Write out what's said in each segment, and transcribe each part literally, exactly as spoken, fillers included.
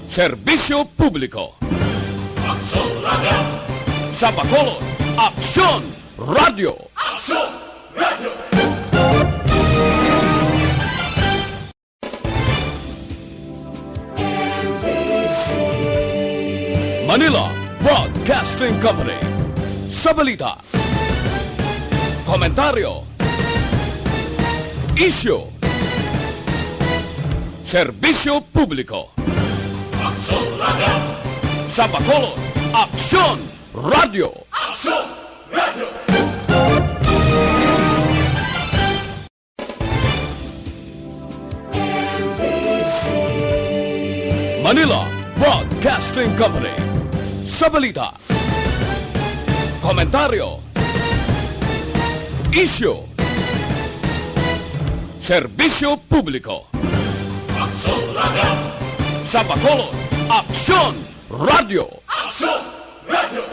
Serbisyo publiko. Aksyon Radio. Sa Bacolod, Aksyon Radio. Aksyon Radio. Manila Broadcasting Company. Sa balita, komentaryo, isyu, serbisyo publiko. Aksyon Radio. Sa Bacolod, Aksyon Radio. Aksyon Radio. Manila Broadcasting Company. Sa balita, komentaryo, isyu, serbisyo publiko. Aksyon Radio. Sa Bacolod, Aksyon Radio. Aksyon Radio.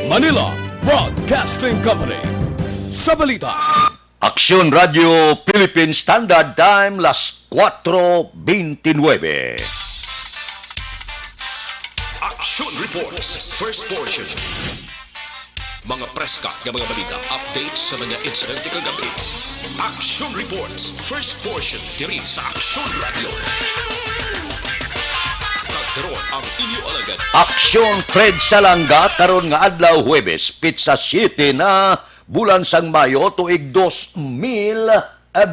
Manila Broadcasting Company. Sa balita, Aksyon Radio Philippine Standard Time, las cuatro veintinueve. Action Reports, first portion. Mga preska nga mga balita, updates sa mga insidente kagabi. Action Reports, first portion, diri sa Action Radio. Kag karon ang inyo alagad. Aksyon Fred Salanga, karon nga adlaw, Huwebes, pitsa siete na, bulan sang Mayo, tuig dos mil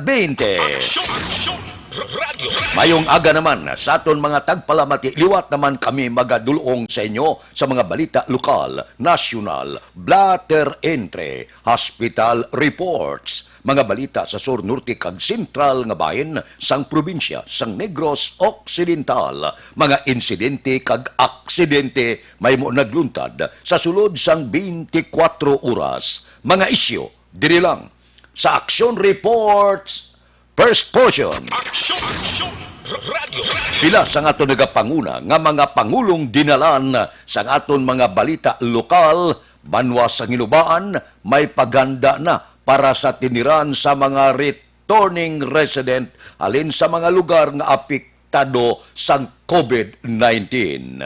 bente. Aksyon, Aksyon Radio. Mayong aga naman sa aton mga tagpalamati. Liwat naman kami magadulong sa inyo sa mga balita lokal, nasyonal, blatter entre, hospital reports, mga balita sa sur, norte, kag sentral nga bahin sang probinsya sang Negros Occidental, mga insidente kag aksidente mahimo nagluntad sa sulod sang twenty-four oras, mga isyu diri lang sa Action Reports, first portion. Aksyon, Aksyon Radio. Pila sang aton nagapanguna nga mga pangulong dinalan sang aton mga balita lokal, banwa sang Hinubaan, may paghanda na para sa tiniran sa mga returning resident halin sa mga lugar nga apektado sang COVID nineteen.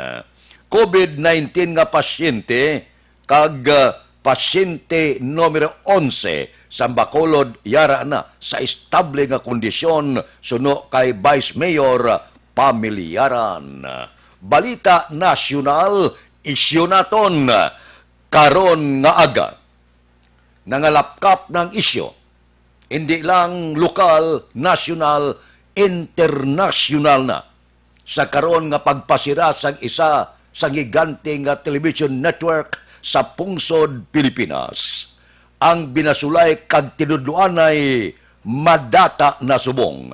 COVID nineteen nga pasyente kag, ah, pasyente numero onse sa Bacolod yara na sa estable nga kondisyon, suno kay Vice Mayor Pamilyaran. Balita nasyonal, isyu naton karon nga aga. Nangalapkap na ang isyu, hindi lang lokal, nasyonal, internasyonal na, sa karon nga pagpasira sang isa sang gigante nga television network sa pungsod Pilipinas. Ang binasulay kag tinudloanay madata na subong.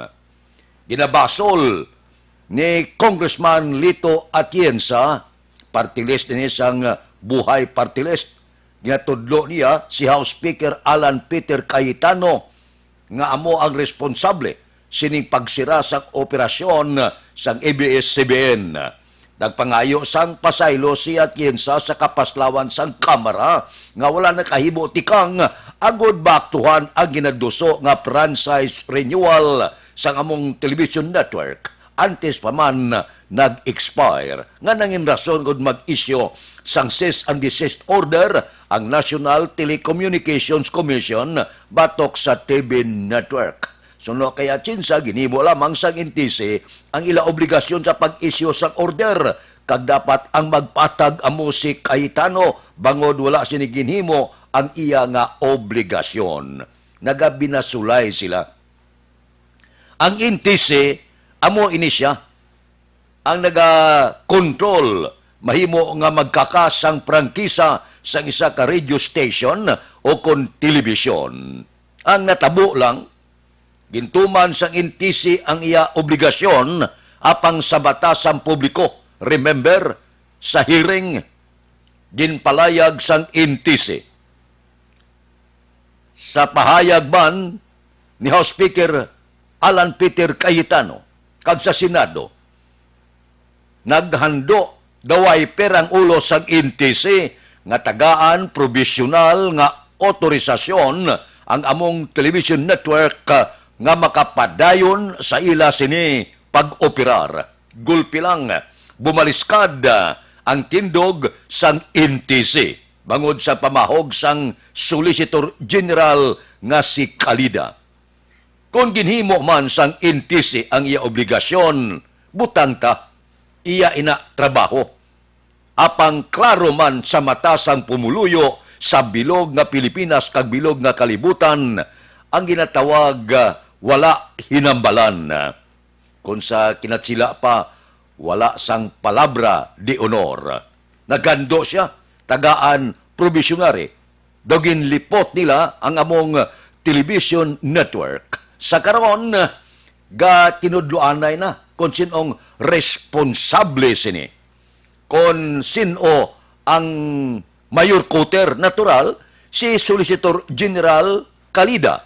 Ginabasol ni Congressman Lito Atienza, party list ini sang Buhay Party List, ginatudlo niya si House Speaker Alan Peter Cayetano nga amo ang responsable sining pagsira sang operasyon sang A B S C B N. Nagpangayo sang pasaylo si Atienza sa kapaslawan sang Kamara nga wala nakahimo tikang agod maaktuhan ang ginaduso nga franchise renewal sang among television network antes pa man nag-expire, nga nangin rason gud mag-issue sang cease and desist order ang National Telecommunications Commission batok sa T V network. Suno kay Atienza, ginhimo lamang sang N T C ang ila obligasyon sa pag-issue sang order, kag dapat ang magpatag amo si Cayetano, bangod wala sini ginhimo ang iya nga obligasyon. Nagabinasulay sila. Ang N T C, amo ini sia ang naga-control, mahimo nga magkakas sang prangkisa sang isa ka radio station o kon telebisyon. Ang natabo lang, gintuman sang N T C ang iya obligasyon apang sa mata sang publiko. Remember, sa hearing, ginpalayag sang N T C. Sa pahayag man ni House Speaker Alan Peter Cayetano kag sa Senado, naghando the wiper ang ulo sang N T C nga tagaan provisional nga otorisasyon ang among television network, ah, nga makapadayon sa ila sini pag-operar. Gulpi lang, bumaliskad, ah, ang tindog sang N T C bangod sa pamahog sang Solicitor General nga si Calida. Kon ginhimo man sang N T C ang iya obligasyon, butang ta, iya ina trabaho. Apang klaro man sa mata sang pumuluyo sa bilog nga Pilipinas kag bilog nga kalibutan, ang ginatawag, ah, wala hinambalan. Kon sa kinatsila pa, wala sang palabra de honor. Nagando sia, tagaan probationary. Daw ginlipot nila ang among television network. Sa karon, gatinudloanay na kon sin-ong responsable sini. Kon sin-o ang mayor kuter, natural, si Solicitor General Calida.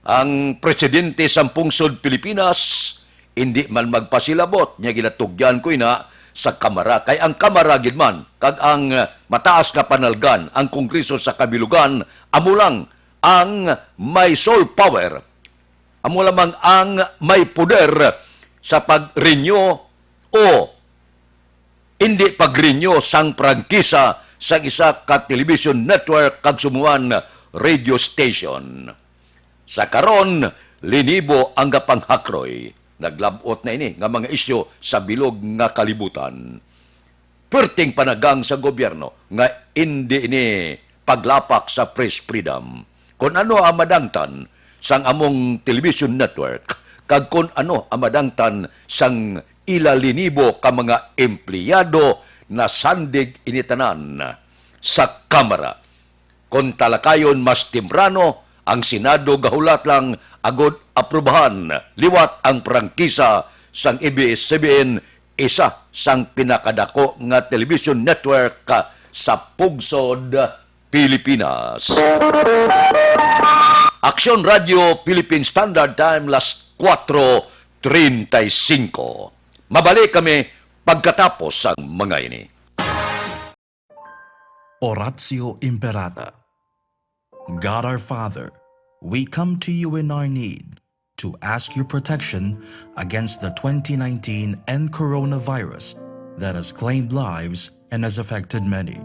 Ang presidente sang pungsod Pilipinas, indi man magpasilabot, nya ginatugyan ko ina sa Kamara. Kay ang Kamara gid man, kag ang, eh, mataas nga panalgan, ang Kongreso sa kabilugan, amo lang ang may sole power. Amo lamang ang may poder sa pag-renew o indi pag-renew sang prangkisa sang isa ka television network kag sumuan radio station. Sa karon, linibo ang gapanghakroy. Naglab-ot na ini nga mga isyu sa bilog nga kalibutan. Perting panagang sa gobyerno nga indi ini paglapak sa press freedom. Kon ano ang madangtan sang among television network, kag kon ano ang madangtan sang ila linibo ka mga empleyado, nasandig ini tanan sa Kamara. Kon talakayon mas temprano, ang Senado gahulat lang agod aprubahan liwat ang prangkisa sang A B S C B N, isa sang pinakadako nga television network sa pungsod Pilipinas. Aksyon Radio Philippine Standard Time, las kuwatro treinta y cinco. Mabalik kami pagkatapos sang mga ini. Oratio Imperata. God our Father, we come to you in our need to ask your protection against the twenty nineteen N coronavirus that has claimed lives and has affected many.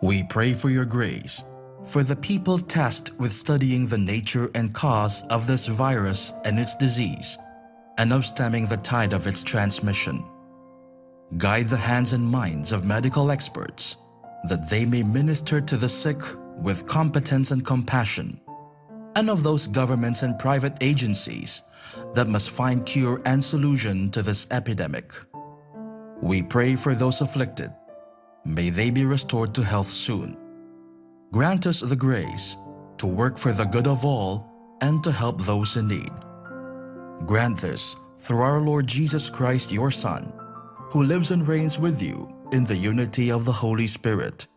We pray for your grace for the people tasked with studying the nature and cause of this virus and its disease, and of stemming the tide of its transmission. Guide the hands and minds of medical experts, that they may minister to the sick with competence and compassion, and of those governments and private agencies that must find cure and solution to this epidemic. We pray for those afflicted. May they be restored to health soon. Grant us the grace to work for the good of all and to help those in need. Grant this through our Lord Jesus Christ, your Son, who lives and reigns with you in the unity of the Holy Spirit,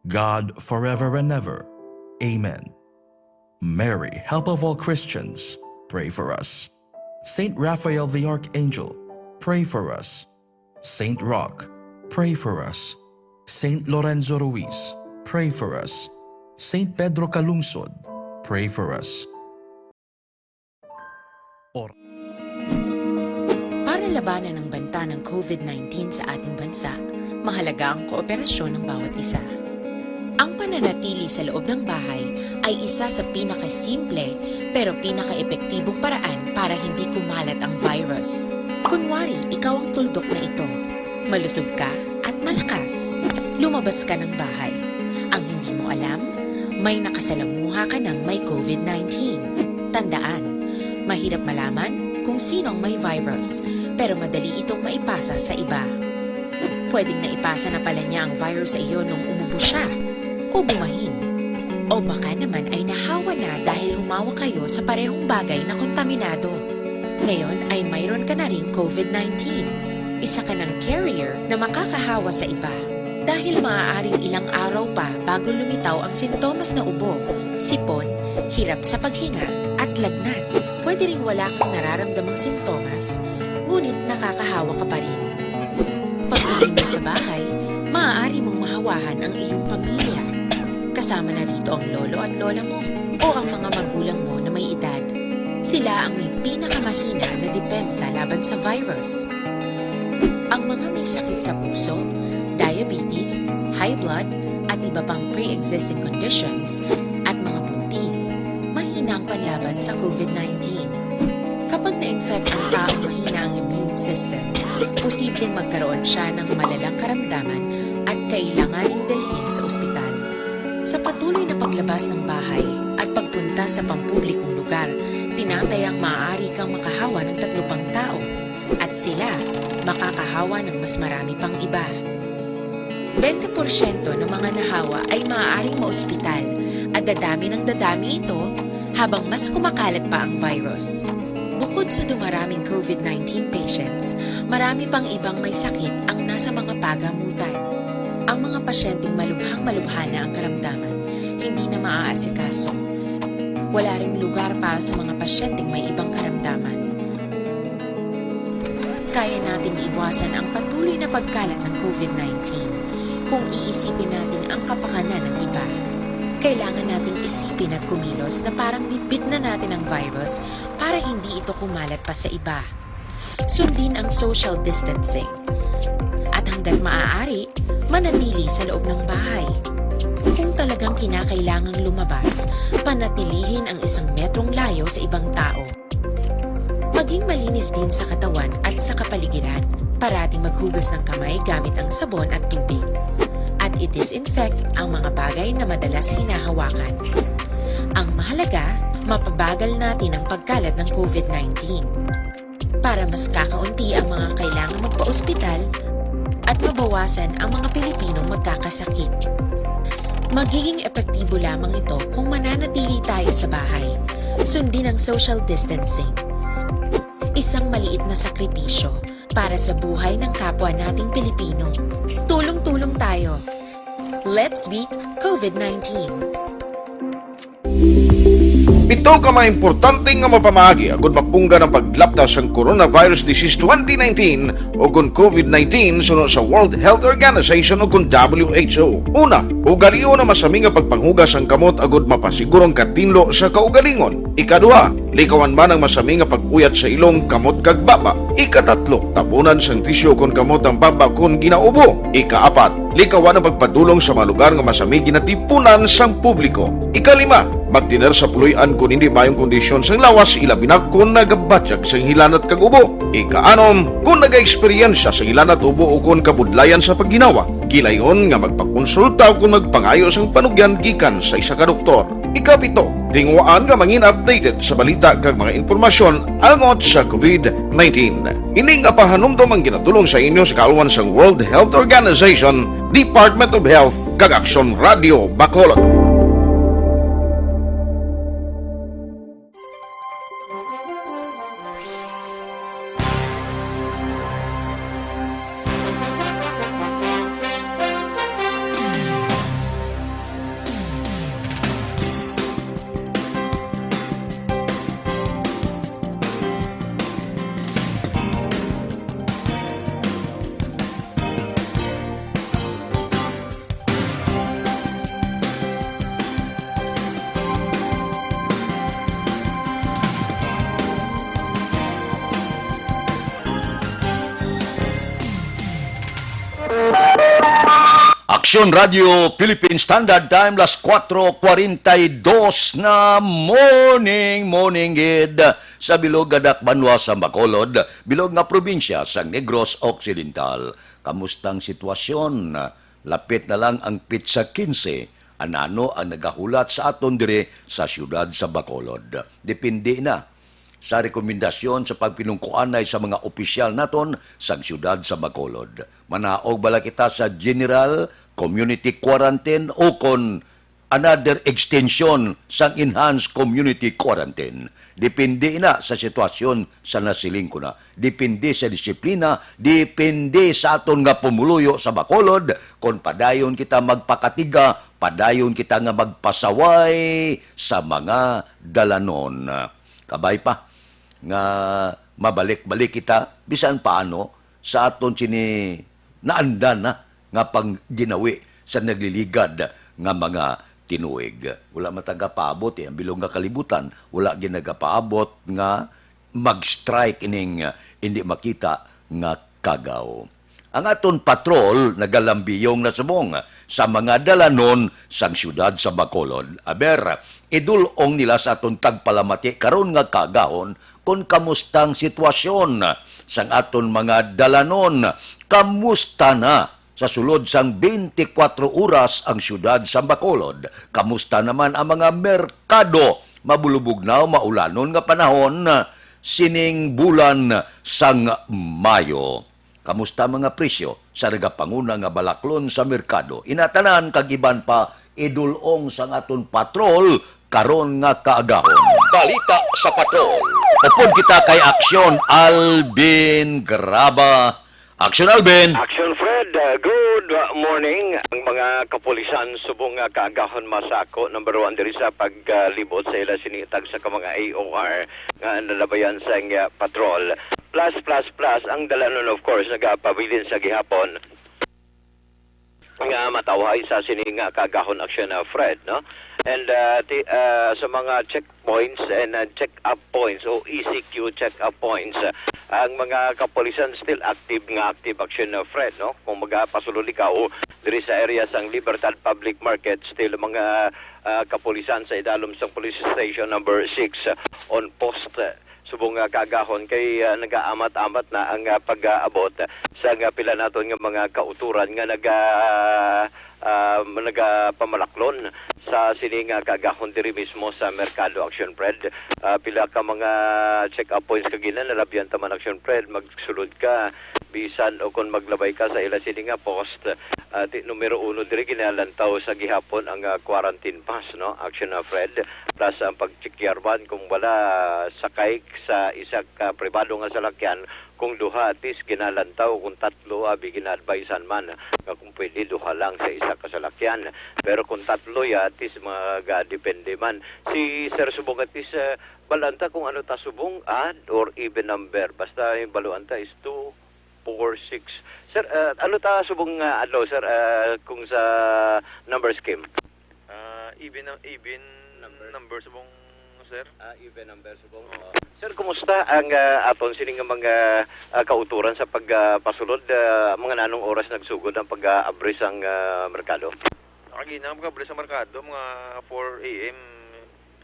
God, forever and ever. Amen. Mary, help of all Christians, pray for us. Saint Raphael the Archangel, pray for us. Saint Roch, pray for us. Saint Lorenzo Ruiz, pray for us. Saint Pedro Calungsod, pray for us. Or- Para labanan ang banta ng COVID nineteen sa ating bansa, mahalaga ang kooperasyon ng bawat isa. Ang pananatili sa loob ng bahay ay isa sa pinakasimple pero pinakaepektibong paraan para hindi kumalat ang virus. Kunwari, ikaw ang tuldok na ito. Malusog ka at malakas. Lumabas ka ng bahay. Ang hindi mo alam, may nakasalamuha ka ng may COVID nineteen. Tandaan, mahirap malaman kung sino ang may virus, pero madali itong maipasa sa iba. Pwedeng naipasa na pala niya ang virus sa iyo nung umubo siya, o bumahin. O baka naman ay nahawa na dahil humawak kayo sa parehong bagay na kontaminado. Ngayon ay mayroon ka na ring COVID nineteen. Isa ka ng carrier na makakahawa sa iba. Dahil maaaring ilang araw pa bago lumitaw ang sintomas na ubo, sipon, hirap sa paghinga, at lagnat. Pwede ring wala kang nararamdamang sintomas, ngunit nakakahawa ka pa rin. Pag-uwi mo sa bahay, maaari mong mahawahan ang iyong pamilya. Kasama na rito ang lolo at lola mo o ang mga magulang mo na may edad. Sila ang may pinakamahina na depensa laban sa virus. Ang mga may sakit sa puso, diabetes, high blood, at iba pang pre-existing conditions, at mga buntis, mahina ang panlaban sa COVID nineteen. Kapag na-infect ang taong mahina ang immune system, posibleng magkaroon siya ng malalang karamdaman at kailanganing dalhin sa ospital. Sa patuloy na paglabas ng bahay at pagpunta sa pampublikong lugar, tinatayang maaari kang makahawa ng tatlo pang tao at sila makakahawa ng mas marami pang iba. Bente porsyento ng mga nahawa ay maaaring maospital at dadami ng dadami ito habang mas kumakalat pa ang virus. Bukod sa dumaraming COVID nineteen patients, marami pang ibang may sakit ang nasa mga pagamutan. Ang mga pasyenteng malubhang-malubha na ang karamdaman, hindi na maaasikaso. Wala ring lugar para sa mga pasyenteng may ibang karamdaman. Kaya nating iwasan ang patuloy na pagkalat ng COVID nineteen kung iisipin natin ang kapakanan ng iba. Kailangan nating isipin at kumilos na parang bitbit na natin ang virus para hindi ito kumalat pa sa iba. Sundin ang social distancing. At hanggat maaari, manatili sa loob ng bahay. Kung talagang kinakailangang lumabas, panatilihin ang isang metrong layo sa ibang tao. Maging malinis din sa katawan at sa kapaligiran. Parating maghugas ng kamay gamit ang sabon at tubig. At i-disinfect ang mga bagay na madalas hinahawakan. Ang mahalaga, mapabagal natin ang pagkalat ng COVID nineteen para mas kakaunti ang mga kailangang magpa-ospital at mabawasan ang mga Pilipinong magkakasakit. Magiging epektibo lamang ito kung mananatili tayo sa bahay. Sundin ang social distancing. Isang maliit na sakripisyo para sa buhay ng kapwa nating Pilipino. Tulong-tulong tayo. Let's beat COVID nineteen. Pito ka mga importante nga mapamaagi agud mapunggan ang paglapta sang coronavirus disease twenty nineteen o kon COVID nineteen suno sa World Health Organization o kon W H O. Una, ugalion ang masami nga pagpanghugas sang kamot agud mapasiguro ang katinlo sa kaugalingon. Ikaduha, likawan man ang masami nga pag-uyat sa ilong, kamot kag baba. Ikatatlo, tabunan sang tisyu kon kamot ang baba kon ginaubo. Ikaapat, likawan ang pagpadulong sa mga lugar nga masami ginatipunan sang publiko. Ikalima, magtener sa puloy-an kon hindi maayong kondisyon sang lawas, ilabi na kon nagabatyag sang hilanat kag ubo. Ikaanom, kon nagaeksperyensya sang hilanat, ubo ukon kabudlayan sa pagginawa, gilayon nga magpakonsulta ukon magpangayo sang panugyan gikan sa isa ka doktor. Ikapito, tinguhaan nga mangin updated sa balita kag mga impormasyon angot sa COVID nineteen. Ini nga pahanumdom ang ginatulong sa inyo sa kaalwan sang World Health Organization, Department of Health, kag Aksyon Radio Bacolod. Aksyon Radio Philippine Standard Time, las kuwatro kuwarenta y dos na morning, morning gid sa bilog nga dakbanwa sa Bacolod, bilog nga probinsya sa Negros Occidental. Kamusta ang sitwasyon? Lapit na lang ang pitsa kinse. Anano ang nagahulat sa aton diri sa siyudad sa Bacolod? Depende na sa rekomendasyon sa pagpinungkuanay sa mga opisyal naton sang siyudad sa Bacolod. Manaog bala kita sa general community quarantine o kon another extension sang enhanced community quarantine? Depende na sa sitwasyon sa nasiling ko na. Depende sa disiplina, depende sa aton nga pumuluyo sa Bacolod kon padayon kita magpakatiga, padayon kita nga magpasaway sa mga dalanon. Kabay pa nga mabalik-balik kita bisan paano sa aton sini naandan na nga pangginawi sa nagliligad nga mga tinuig. Wala man tagapaabot, eh. Ang bilog nga kalibutan, wala ginagapaabot nga mag-strike ining, uh, hindi makita nga kagaw. Ang aton patrol nagalambiyong na subong sa mga dalanon sang siyudad sa Bacolod. Aber, idul-ong nila sa aton tagpalamati karon nga kaagahon kon kamusta ang sitwasyon sang aton mga dalanon. Kamusta na sa sulod sang twenty-four oras ang siyudad sa Bacolod? Kamusta naman ang mga merkado? Mabulubugnaw, maulanon nga panahon sining bulan sang Mayo. Kamusta mga presyo sa nagapanguna nga balaklon sa merkado? Inatanan kag iban pa idul-ong sang aton patrol karon nga kaagahon. Balita sa Patrol. Upod kita kay Aksyon Alvin Graba. Aksyon Alvin. Action Fred, uh, good, uh, morning. Ang mga kapulisan subong nga kaagahon masako number one diri sa paglibot sa ila sini tagsa ka mga A O R nga nalabayan sa nga patrol. Plus, plus, plus, ang dalanon, of course, nagapabilin sa gihapon nga matawhay sa sini nga kaagahon, Action, uh, Fred, no? And, uh, ti-, uh, sa mga checkpoints and, uh, check-up points o E C Q check-up points, uh, ang mga kapulisan still active nga active, Action, uh, Fred, no? Kung magapasulod ikaw diri sa area sang Libertad Public Market, still mga, uh, kapulisan sa idalom sang Police Station Number Six, uh, on post, uh, subong nga kaagahon kay, ah, nagaamat-amat na ang, ah, pag-aabot sa nga pila naton nga mga kautoran nga naga-, ah, nagapamalaklon sa sini nga kaagahon diri mismo sa merkado, Action Fred. Ah, pila ka mga check-up points ka gina nalabyan ta man, Action Fred, magsulod ka bisan o kon maglabay ka sa ila sini nga post. Ah, ti-, numero uno diri ginalantaw sa gihapon ang, ah, quarantine pass, no? Action, ah, Fred, plus ang pagtsikyaran kung wala sakay sa isa ka pribado nga salakyan, kung duha, at least ginalantaw, kung tatlo, abi, gina-advisean man nga kung pwede duha lang sa isa ka salakyan. Pero kung tatlo ya, at least magadepende man. Si Sir Subong, at least, ah, balanta kung ano ta subong, odd or even number. Basta yung baluan ta is two, four, six. Sir, ah, ano ta subong nga adlaw, sir, ah, kung sa number scheme? Ah, even, even Number. Number subong, sir. Ah, even number subong. Oo. Sir, kumusta ang, ah, aton sini nga mga, ah, kauturan sa pag, ah, pasulod, ah, mga nanong oras nagsugod ang pag-aabri sang, ah, merkado? Ang ginang pag-abri sa merkado, mga four A M,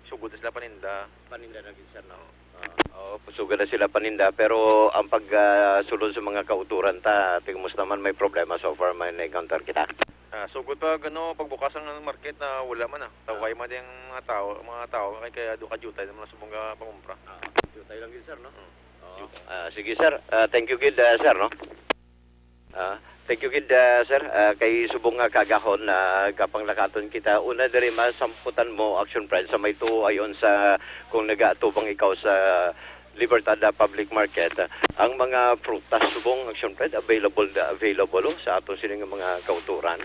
sugod na sila paninda. Paninda na gid, sir, no? Ah. Oo, sugod na sila paninda, pero ang pag, ah, sulod sa mga kauturan ta, tingmos naman may problema so far, may na-encounter kita. Ah, sugod pa, ano, pagbukas ang market na wala man, ah. Tawag man yung mga tao, mga tao, kay kaya do ka jutay naman sa mga pangumpra. Ah, jutay lang yun, sir, no? Hmm. Oo. Jutay. Ah, sige, sir. Ah, thank you gid, ah, sir, no? Ah, thank you gid, ah, sir. Ah, kay subong nga kagahon, ah, kapanglakaton kita. Una diri masamputan mo, Action Friend, sa may tuo ayon sa kung nagaatubang ikaw sa Libertad, ah, Public Market. Ang mga prutas subong, Action Friend, available na available, oh, sa aton sini nga mga kauturan.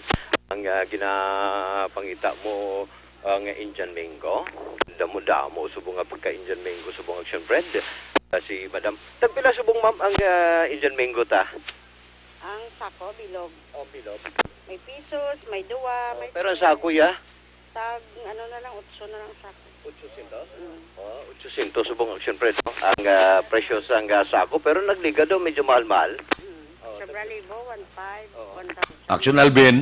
Ang, ah, ginapangita mo, ang Indian mango. Damo-damo subong nga pagka Indian mango subong, Action Friend. Ah, si Madam, tagpila subong, ma'am, ang, ah, Indian mango ta? Ang sako, bilog. Oh, bilog. May pisos, may duwa, Oh, may pero ang tres. Sako, ya? Tag, ano na lang, otso na lang sako. Otso siyentos? Mm. Oh, otso siyentos subong, Action Friend, no? Ang, ah, presyo sa, ang, ah, sako, pero nagliga daw, medyo mahal-mahal. Mm. Oh, Sobra tag- libo, one five, Oo. one thousand. Action Alvin.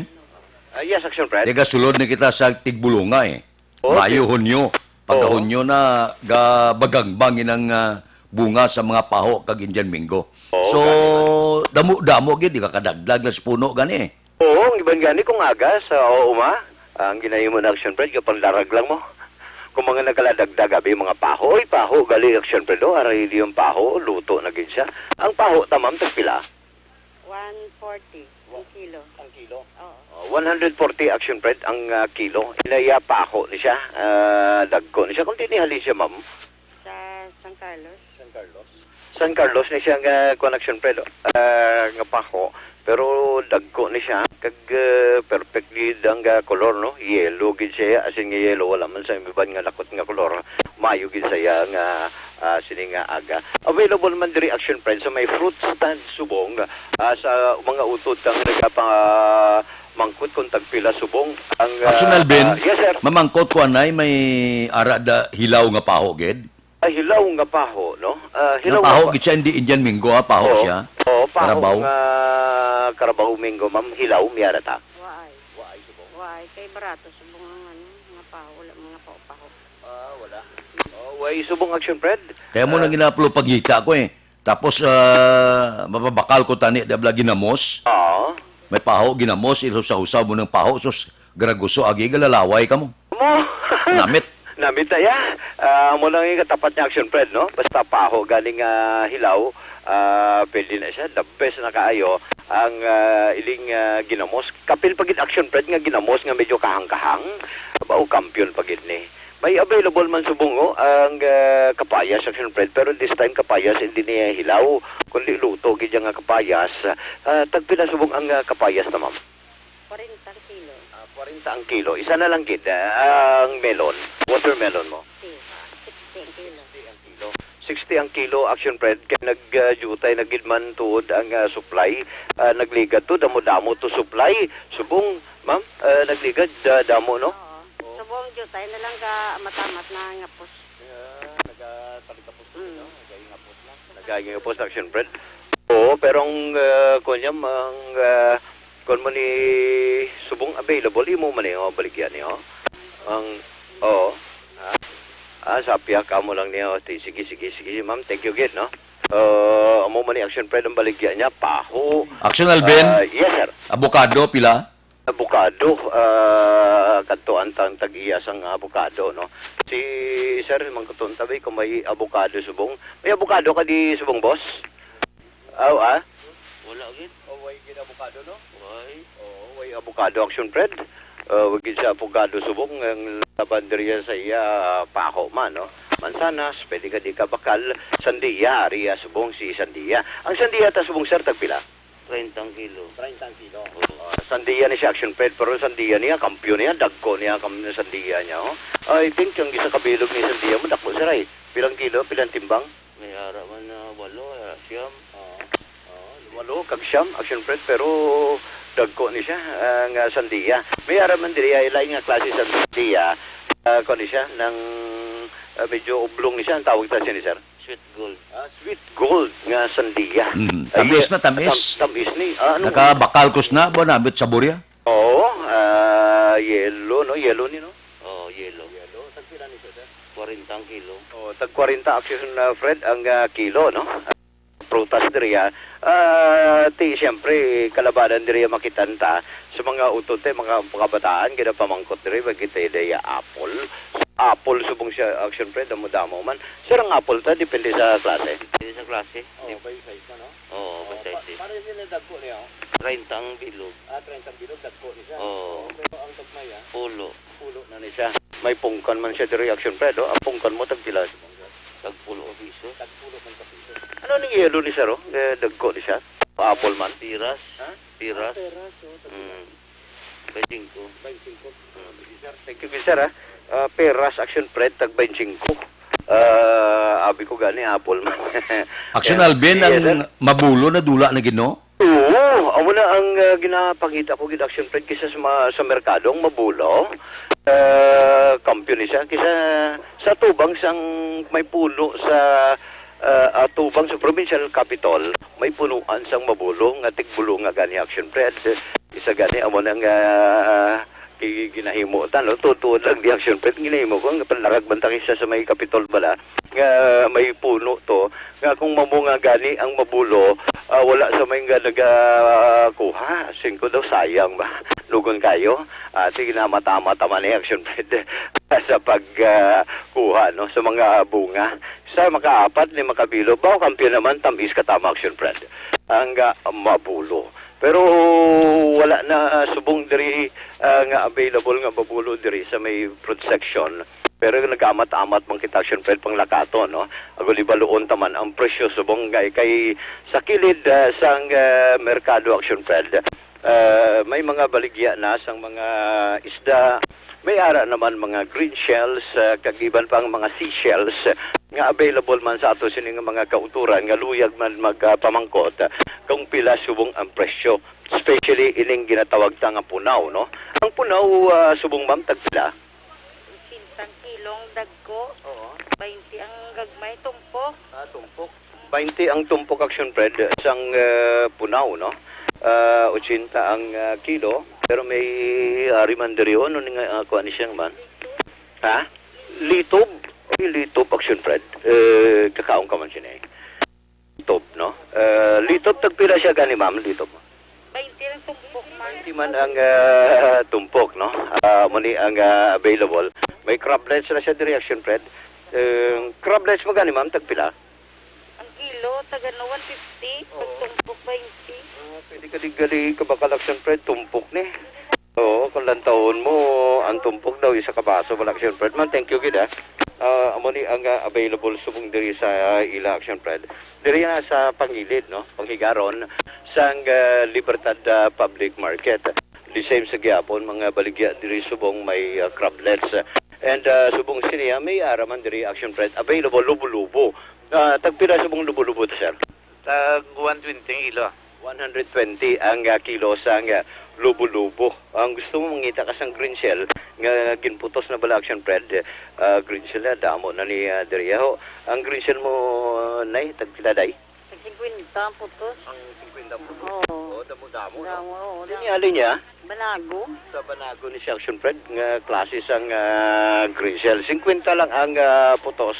Ah, yes, Action Friend. Teka, sulod na kita sa tigbulunga, eh. Oo, Mayo, sige. Hunyo. Pagka Oo. Hunyo na, ga-, bagangbang inang, ah, bunga sa mga paho kag Indian mango. Oo, So, gani man. Damo-damo gid, di ka kadagdag na sa puno gani. Oo, ang iban gani kung aga sa, oo, ma, ang ginahimo na, Action Friend, kapag darag lang mo. Kung mga nagkaladagdag, abi, mga paho, oy, paho, gali, Action Friend, oh, aray, di yung paho, luto na gid siya. Ang paho, tamam, tagpila? One forty ang kilo. Ang kilo? Oo. Oh, one hundred forty, Action Friend, ang, ah, kilo. Inaya paho ni siya, ah, dagko ni siya. Kung di ni hali siya, ma'am? Sa San Carlos. San Carlos? San Carlos ni siya nga, kuwan, Action Friend, ah, nga paho. Pero dagko ni siya. Kag, ah, perfect gid ang, ah, kolor, no? Yellow gid siya. As in, nga yellow. Wala man sa iban nga lakot nga kolor. Mayo gid sa iya nga, ah, sini nga aga. Available man diri, Action Friend, sa may fruit stand subong, ah, sa mga utod kang nagapa-, Mangkot kung tagpila subong ang, ah, Action Alvin, ah, yes, sir. Mamangkot ko anay may ara da hilaw nga paho gid. Ah, hilaw nga paho, no? Ah, Nga hilaw nga paho pa- gid siya, hindi Indian mango, ha, paho Oo. siya. Oo, paho Carabao. nga Carabao mango, ma'am. Hilaw, may ara ta. Waay. Waay, subong. Waay, kay barato subong ang ano, nga paho, wala mga paho-paho. Ah, wala. Oh, way subong Action Fred. Kaya mo Ah. nang ginaplo pagita ko eh. Tapos, ah, mapabakal ko tani, di abla ginamos. Oo. May paho, ginamos, ilusa-usa mo ng paho, sus, graguso, agi, galalaway ka mo. Mo? Namit. Namit na ya. Ah, mo lang yung katapat niya, Action Fred, no? Basta paho, galing, ah, hilaw, ah, pwede na siya. The best na kaayo ang, ah, iling, ah, ginamos. Kapil pa gid, Action Fred, nga ginamos nga medyo kahang-kahang. Ba, o kampiyon pa gid ni. May available man subong, oh, ang, ah, kapayas, Action Fred, pero this time kapayas hindi niya hilaw, kundi luto gid nga kapayas. Ah, tagpila subong ang, ah, kapayas na, ma'am? Kwarenta ang kilo. Ah, kwarenta ang kilo. Isa na lang gid, ah, ang melon, watermelon mo. Sixty. Sixty ang kilo. Sixty ang kilo. Sixty ang kilo, Action Fred, kay nag, ah, jutay na gid man tuod ang, ah, supply. Ah, nagligad to, damo-damo to supply. Subong, ma'am, ah, nagligad, ah, damo, no? Oo. Subong jutay na lang ka matamat na ngapos. Yeah, nagatalikapos na, Mm. no? Nagahingapos na. Nagahingapos na, Action Fred. Oo, pero ang, ah, kuwan niya, ang, ah, kuwan mo ni subong available, imo man eh, oh, baligyan niyo. Ang, oo. Ah, ah, sa piyak, amo lang niya, oh. Ti-, sige, sige, sige, ma'am, thank you gid, no? Ah, amo man ni Action Fred ang baligya niya, paho. Action Alvin? Ah, yes, sir. Avocado, pila? Abukado, ah, kadto ang tang tag-iya sang abukado, no? Si Sir, mangkuton ta, bay, kung may abukado subong. May abukado ka di subong, boss? Aw, ah? Wala gid. Oh, way gid abukado, no? Way. Oh, way abukado, Action Fred. Ah, way gid sa abukado subong, ang laban diriya sa iya, ah, paho man, no? Mansanas, pwede ka di ka bakal. Sandiya, ariya subong si sandiya. Ang sandiya ta subong, sir, tagpila? Treinta ang kilo. Treinta ang kilo. Oo. Ah, sandiya ni siya, Action Fred, pero sandiya niya, kampiyon niya, dagko niya, kam-, sandiya niya, oh. I think ang isa ka bilog ni sandiya mo, dako, sir, ay. Pilang kilo, pilang timbang? May ara man na walo, ah, siyam. Oo. Oo, walo kag siyam, Action Fred, pero dagko ni siya, ah, nga sandiya. May ara man diri, ay lain nga klase sa sandiya, ah, kuwan ni siya, nang, ah, medyo oblong ni siya, ang tawag ta siya ni sir? Sweet gold. Ah, sweet gold nga sandiya. Mm, Ay, tamis na, tamis. tam-, tamis ni. Ah, ano? Nakabakal ko na, ba, nabit sa burya? Oo, ah, yellow, no? Yellow ni, no? Oo, yellow. Yellow. Tagpila ni siya, sir? Kwarenta ang kilo. Oh, tag kwarenta, Action, ah, Fred, ang, ah, kilo, no? Prutas diri, ah. Ah, ti, siyempre, kalabanan diri, ah, makitan ta sa mga utod, te, mga kabataan, ginapamangkot diri, ba, kita daya apple. Apple, subong siya, Action Fred, damo-damo man. Sir, ang apple ta, depende sa klase. Depende sa klase. Oh, by size na, no? Oo, Oh, by pa-, size. Pareho sila dagko niya, oh. Treinta ang bilog. Ah, treinta ang bilog, dagko ni siya. Oo. Oo, pero ang gagmay, ah, Pulo. Pulo na ni siya. May pungkan man siya diri, Action Fred, oh. Ang pungkan mo, tagpila? Tagpulo ka piso. Tagpulo man ka piso. Ano ning yellow ni sir, oh? Eh, dagko ni siya. Apple man. Piras. Ha? Piras. Ah, peras, oh, tagpila? Mm. Baintsingko. Baintsingko. Mm. Sige, sir. Thank you, sir, ha. Ah, peras, Action Fred, tag baintsingko. Ah, abi ko gani, apple man. Action Yeah. Alvin, Yes, ang sir. mabulo na dula na gid, no? Oo, amo na ang, ah, ginapangita ko gid, Action Fred, kisa sa ma-, sa merkado, ang mabulo, ah, kampiyon ni siya, kisa sa tubang sang may puno sa, ah, ah, tubang sa provincial capital, may punuan sang mabulo nga tigbulo nga gani, Action Fred. Isa gani, amo na nga, ah, gi-, ginahimo ta, no? Tuod-tuod lang di, Action Fred, ginahimo ko, nga panlarag man ta kisa sa may Capitol bala, nga may puno to, nga kung mamunga gani ang mabulo, ah, wala sa may nga nagakuha, singko daw, sayang ba? Lugon kayo. Ah, sige na, matama-tama ni, Action Fred, sa pag, ah, kuha, no, sa mga bunga. Sa makaapat ni makabilog, bawo kampiyon naman, tamis ka tama, Action Fred. Ang, ah, mabulo. Pero wala na, ah, subong diri, ah, nga available nga mabulo diri sa may fruit section. Pero nag-amat-amat man kita, Action Fred, panglakaton, no? Agod ibaluon ta man ang presyo subong nga kay sa kilid, ah, sang, ah, merkado, Action Fred. Ah, may mga baligya na sang mga isda. May ara naman mga green shells, ah, kag iban pang mga seashells, ah, nga available man sa ato sini nga mga kauturan nga luyag man magpamangkot, ah, kung pila subong ang presyo. Especially ining ginatawag ta nga punaw, no? Ang punaw, ah, subong, ma'am, tagpila? Otsenta ang kilo ang dagko. Oo. Baynte ang gagmay, tumpok. Ah, tumpok. Baynte ang tumpok, Action Fred, sang, ah, punaw, no? Ah, otsenta ang, ah, kilo, pero may ari man diri, oh, ano ni nga, ah, kuha ni siya, man? Ha? Litob. Ay, litob, Action Fred. Eh, kakaon ka man sini. Litob, no? Eh, litob, tagpila siya gani, ma'am? Litob. Baynte ang tumpok, ma'am. Baynte man ang, ah, tumpok, no? Ah, amo ni ang, ah, available. May crablets na siya diri, Action Fred. Eh, crablets mo gani, ma'am, tagpila? Ang kilo, tag-ano, one fifty. Oo. Pag tumpok, baynte. Ah, pwede ka di gali kabakal, Action Fred, tumpok ni. Oo, kung lantawon mo, ang tumpok daw, isa ka baso, wala, Action Fred. Man, thank you gid, ah. Ah, amo ni ang, ah, available subong diri sa, ah, ila, Action Fred. Diri na sa pangilid, no? Panghigaron sang, ah, Libertad, ah, Public Market. The same sa gihapon, mga baligya diri subong may, ah, crablets. And, ah, subong sini, ah, may ara man diri, Action Fred. Available, lubo-lubo. Ah, tagpila subong lubo-lubo to, sir? Tag one twenty ang kilo. One hundred twenty ang, ah, kilo sang, ah, lubo-lubo. Ang gusto mo mangita ka sang green shell nga ginputos na bala, Action Fred, ah, green shell na damo na ni, ah, diri ho. Ang green shell mo, ah, nay, tagpila, day? Tag singkwenta ang putos. Ang singkwenta ang putos? Oo. Oh, damo-damo, no? Damo, oo, damo. Linya, linya. Banago. Sa Banago ni si Action Fred nga klase sang, ah, green shell. Singkwenta lang ang, ah, putos,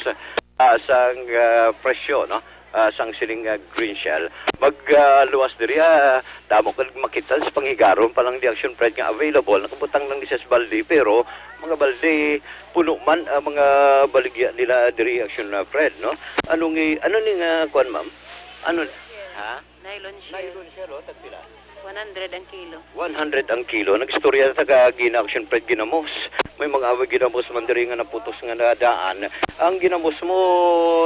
ah, sang, ah, presyo, no? Ah, sang sining, ah, green shell. Mag, ah, luwas diri, ah, damo ka makita sa panghigaron pa lang di, Action Fred, nga available. Nakabutang lang di sa balde, pero mga balde, puno man ang mga baligya nila diri, Action, ah, Fred, no? Ano ni, ano ni nga kuan, ma'am? Ano? Ha? Nylon shell. Nylon shell, oh, tagpila? One hundred ang kilo. One hundred ang kilo. Nag-istorya na ta ka gina-, Action Fred, ginamos. May mga away ginamos man diri nga naputos nga nadaan. Ang ginamos mo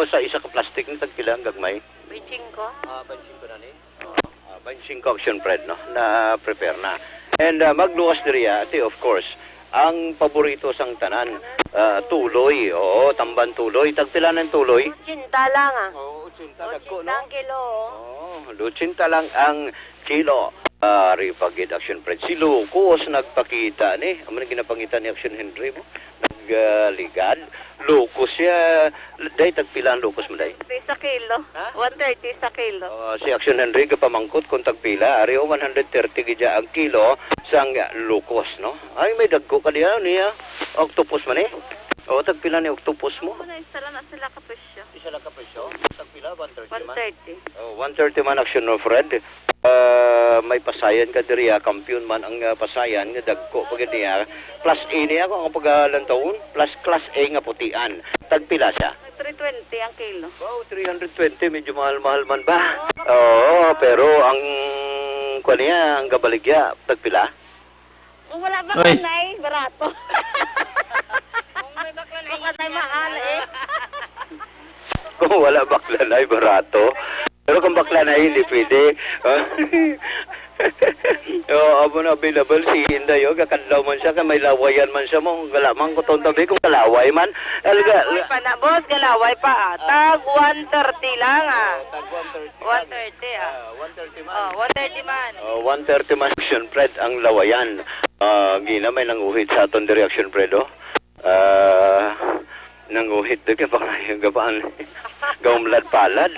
sa isa ka plastic ni tagpila ang gagmay? Baynte singko. Ah, baynte singko na ni? Oo. Ah, baynte singko, Action Fred, no? Na-prepare na. And, ah, magluwas diri, ah, ate, of course, ang paborito sang tanan, ah, tuloy. Oo, tamban tuloy. Tagpila ng tuloy? Otsenta lang, ah. Oo, otsenta, dagko, no? Otsenta ang kilo, oh. Oo, otsenta lang ang kilo. Ari pa gid, Action Fred. Si Lucos nagpakita ni. Amo na ginapangita ni Action Henry mo. Nagligad. Lucos siya. Day, tagpila ang Lucos mo, day? Sa kilo. Ha? One thirty sa kilo. Oh, si Action Henry gapamangkot kung tagpila. Ari, oh, one hundred thirty gid ang kilo sang Lucos, no? Ay, may dagko ka diha niya. Octopus man, eh. Oh, tagpila ni octopus mo? Ano na, isa lang na sila ka presyo. Isa lang ka presyo? Tagpila? One thirty man? One thirty. Oh, one thirty man, Action, no, Fred? Ah, may pasayan ka diri, ah, kampiyon man ang, ah, pasayan nga dagko pa gid niya. Class A niya kung ang pagalantawon, plus class A nga putian. Tagpila siya? Three twenty ang kilo. Wow, three hundred twenty, medyo mahal-mahal man ba? Oo, pero ang kuwan niya, ang gabaligya, tagpila? Kung wala ba Ay. kanay, barato. Kung may bakla na Kung kanay, mahal, eh. Kung wala bakla na, ay barato. Pero kung bakla na, hindi pwede. Oo, amo na available si Inday, oh. Kakadlaw man siya, kay may lawayan man siya mo. Wala man ko taon tabi kung kalaway man. Alaga, Kalaway pa na, boss, kalaway pa, ah. Tag one thirty lang, ah. Oh, tag one thirty. One thirty, ah. Ah, one thirty man. Oh, one thirty man. Oh, one thirty man, Action Fred, ang lawayan. Ah, gina, may nanguhit sa aton diri, Action Fred, oh. Ah, nanguhit diri kay pangayo gabaan. Gaumlad-palad.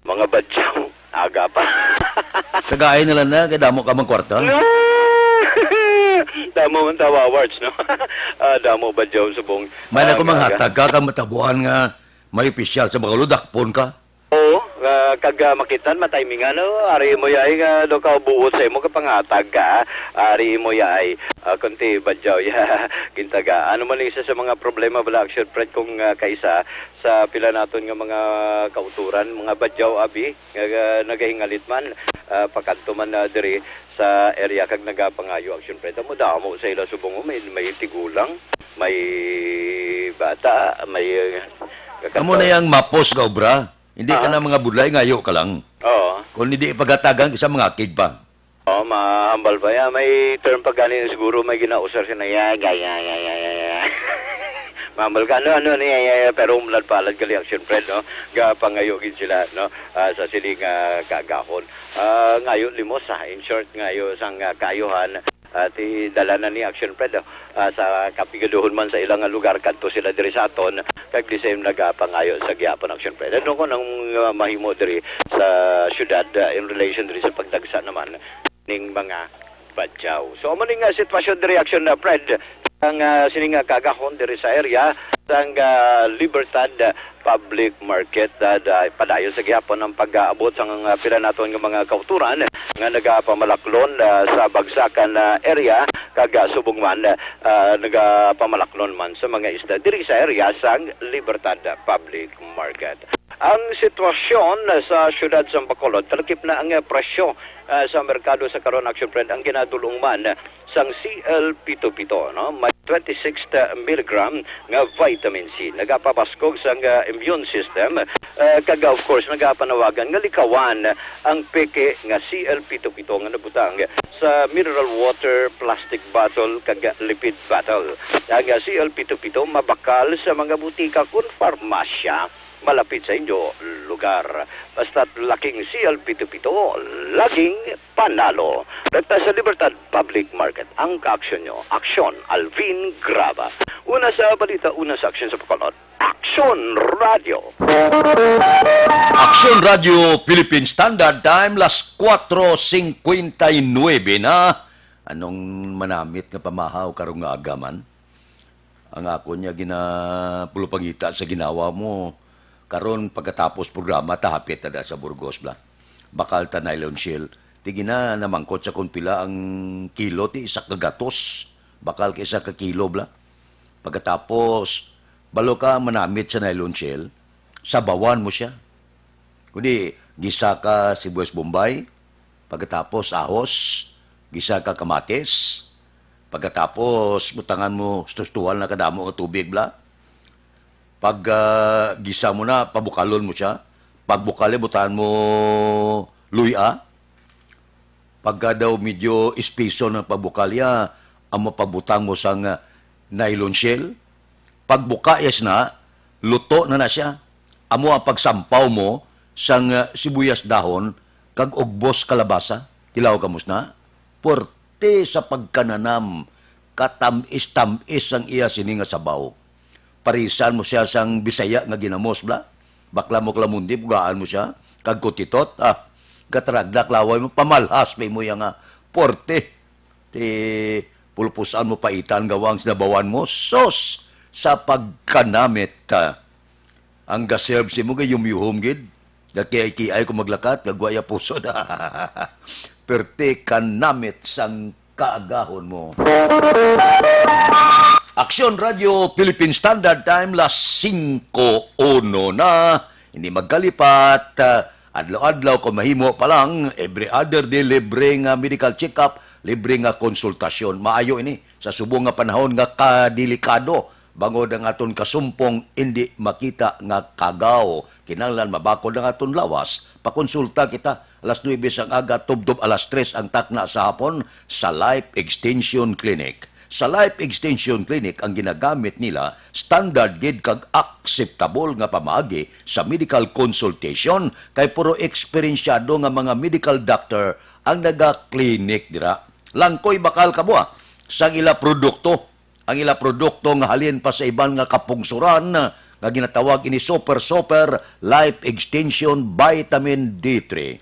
Mga badyaw, aga pa. Tagai na lang na, kay damo ka mang kwarta. No! Damo man tawa awards, no? Ah, damo badyaw subong. May na Ah, ko nga, manghatag ka, ka matabuan nga may pisyal sa Bacolod, dakpon ka. Oo, ah, kag, ah, makitan, matimingan, no? Ari mo yay nga do ka buot sa imo, kapanghatag ka. Ari mo yay, ah, kunti badyaw ya, gintaga. Ano man isa sa mga problema bala, Action Fred, kung, ah, kaisa sa pila naton nga mga kauturan, mga badyaw, abi, nga, ah, nagahingalit man, ah, pakadto man, ah, diri sa area kag nagapangayo, Action Fred. Amo damo sa ila subong, oh, may, may tigulang, may bata, may, ah, Amo na yang mapos nga obra. Hindi ka Ah. na mga budlay, ngayo ka lang. Oo. Kung hindi pagatagan, isa mga akig pa. Oh, mahambal pa ya. May term pa gani siguro may ginausar siya na ya, ya, ya, ya, ya, ya, ya. Mamal ka, ano, ano ni, eh, pero humlad palad gali, Action Fred, no? Gapangayo gid sila, no? Ah, sa sini nga kaagahon. Ah, ngayo limos, ah, in short, ngayo sang, ah, kaayuhan, ah, ti dala na ni, Action Fred, no? Ah, sa kapigaduhon man sa ilang lugar, kadto sila diri sa aton, kag the same nagapangayo sa gihapon, Action Fred. Ano ko nang, ah, mahimo diri sa syudad, ah, in relation diri sa pagdagsa naman ning mga badyaw. So, amo ni nga sitwasyon diri, Action, uh, Fred, ang, uh, sini nga kaagahon diri sa area sang, uh, Libertad, uh, Public Market. Uh, da- padayon sa gihapon ang pag-aabot sang, uh, pila naton nga mga kautoran nga nagapamalaklon, uh, sa bagsakan, uh, area, kag, uh, subong man, uh, nagapamalaklon man sa mga isda diri sa area sang Libertad, uh, Public Market. Ang sitwasyon, uh, sa siyudad sa Bacolod, talakip na ang, uh, presyo ah, sa merkado sa karon, Action Fred, ang ginadulong man sang C L pito pito, no? May twenty-six milligram nga vitamin C. Nagapabaskog sang, ah, immune system, ah, kag, of course, nagapanawagan nga likawan ang peke nga C L pito pito nga nabutang sa mineral water, plastic bottle, kag lipid bottle. Ang, ah, C L pito pito mabakal sa mga butika kon farmasya malapit sa inyo lugar. Basta't laking C L pito pito, laging panalo. Dagta sa Libertad Public Market, ang kaaksyon nyo. Aksyon, Alvin Graba. Una sa balita, una sa aksyon sa Bacolod. Aksyon Radio. Aksyon Radio Philippine Standard Time, las cuatro cincuenta y nueve na. Anong manamit nga pamahaw karong nga agaman? Ang akon niya ginapulupangita sa ginawa mo. Karon, pagkatapos programa, ta hapit na da sa Burgos, bla. Bakal ta nylon shell. Ti gina, namangkot sa kon pila ang kilo, ti isa ka gatos. Bakal ka isa ka kilo, bla. Pagkatapos, balo ka manamit sa nylon shell, sabawan mo siya. Kundi, gisa ka sibuyas Bombay, pagkatapos ahos, gisa ka kamatis, pagkatapos butangan mo tustuhan na kadamo nga tubig, bla. Pag, ah, gisa mo na, pabukalon mo siya. Pagbukal, eh, butangan mo luya. Pagka daw medyo espeso ng pagbukal, ya, ang mapabutang mo sang, ah, nylon shell. Pagbuka, yes na, luto na na siya. Amo ang pagsampaw mo sang, ah, sibuyas dahon kag ugbos kalabasa. Tilaw ka, mus na? Puwerte sa pagkananam, katamis-tamis ang iya sini nga sabaw. Parisan mo siya sang Bisaya nga ginamos, bla? Bakla mo kalamundi, bugaan mo siya. Kag kutitot, ah, gataragdak laway mo, pamalhas pa mo iya nga puwerte. Ti pulpusan mo paitan gawang sinabawan mo, sus! Sa pagkanamit, ah, ang gaserve simo gayumyuhom gid. Gakiay-kiay ko maglakat, gagwaya pusod. Perti ka namit sang kaagahon mo. Aksyon Radio Philippine Standard Time, las singko uno na. Hindi magkalipat. Ah, adlaw-adlaw, kung mahimo pa lang, every other day, libre nga medical check-up, libre nga konsultasyon. Maayo ini sa subong nga panahon nga kadelikado, bangod ang aton kasumpong indi makita nga kagaw. Kinahanglan mabakod ang aton lawas. Pakonsulta kita alas nuebe sang aga, tubtob alas tres ang takna sa hapon sa Life Extension Clinic. Sa Life Extension Clinic, ang ginagamit nila standard gid kag akseptable nga pamaagi sa medical consultation, kay puro eksperensyado nga mga medical doctor ang naga-clinic dira. Langkoy bakal kamo, ah, sang ila produkto. Ang ila produkto nga halin pa sa iban nga kapungsoran nga ginatawag ini Super Super Life Extension Vitamin D three.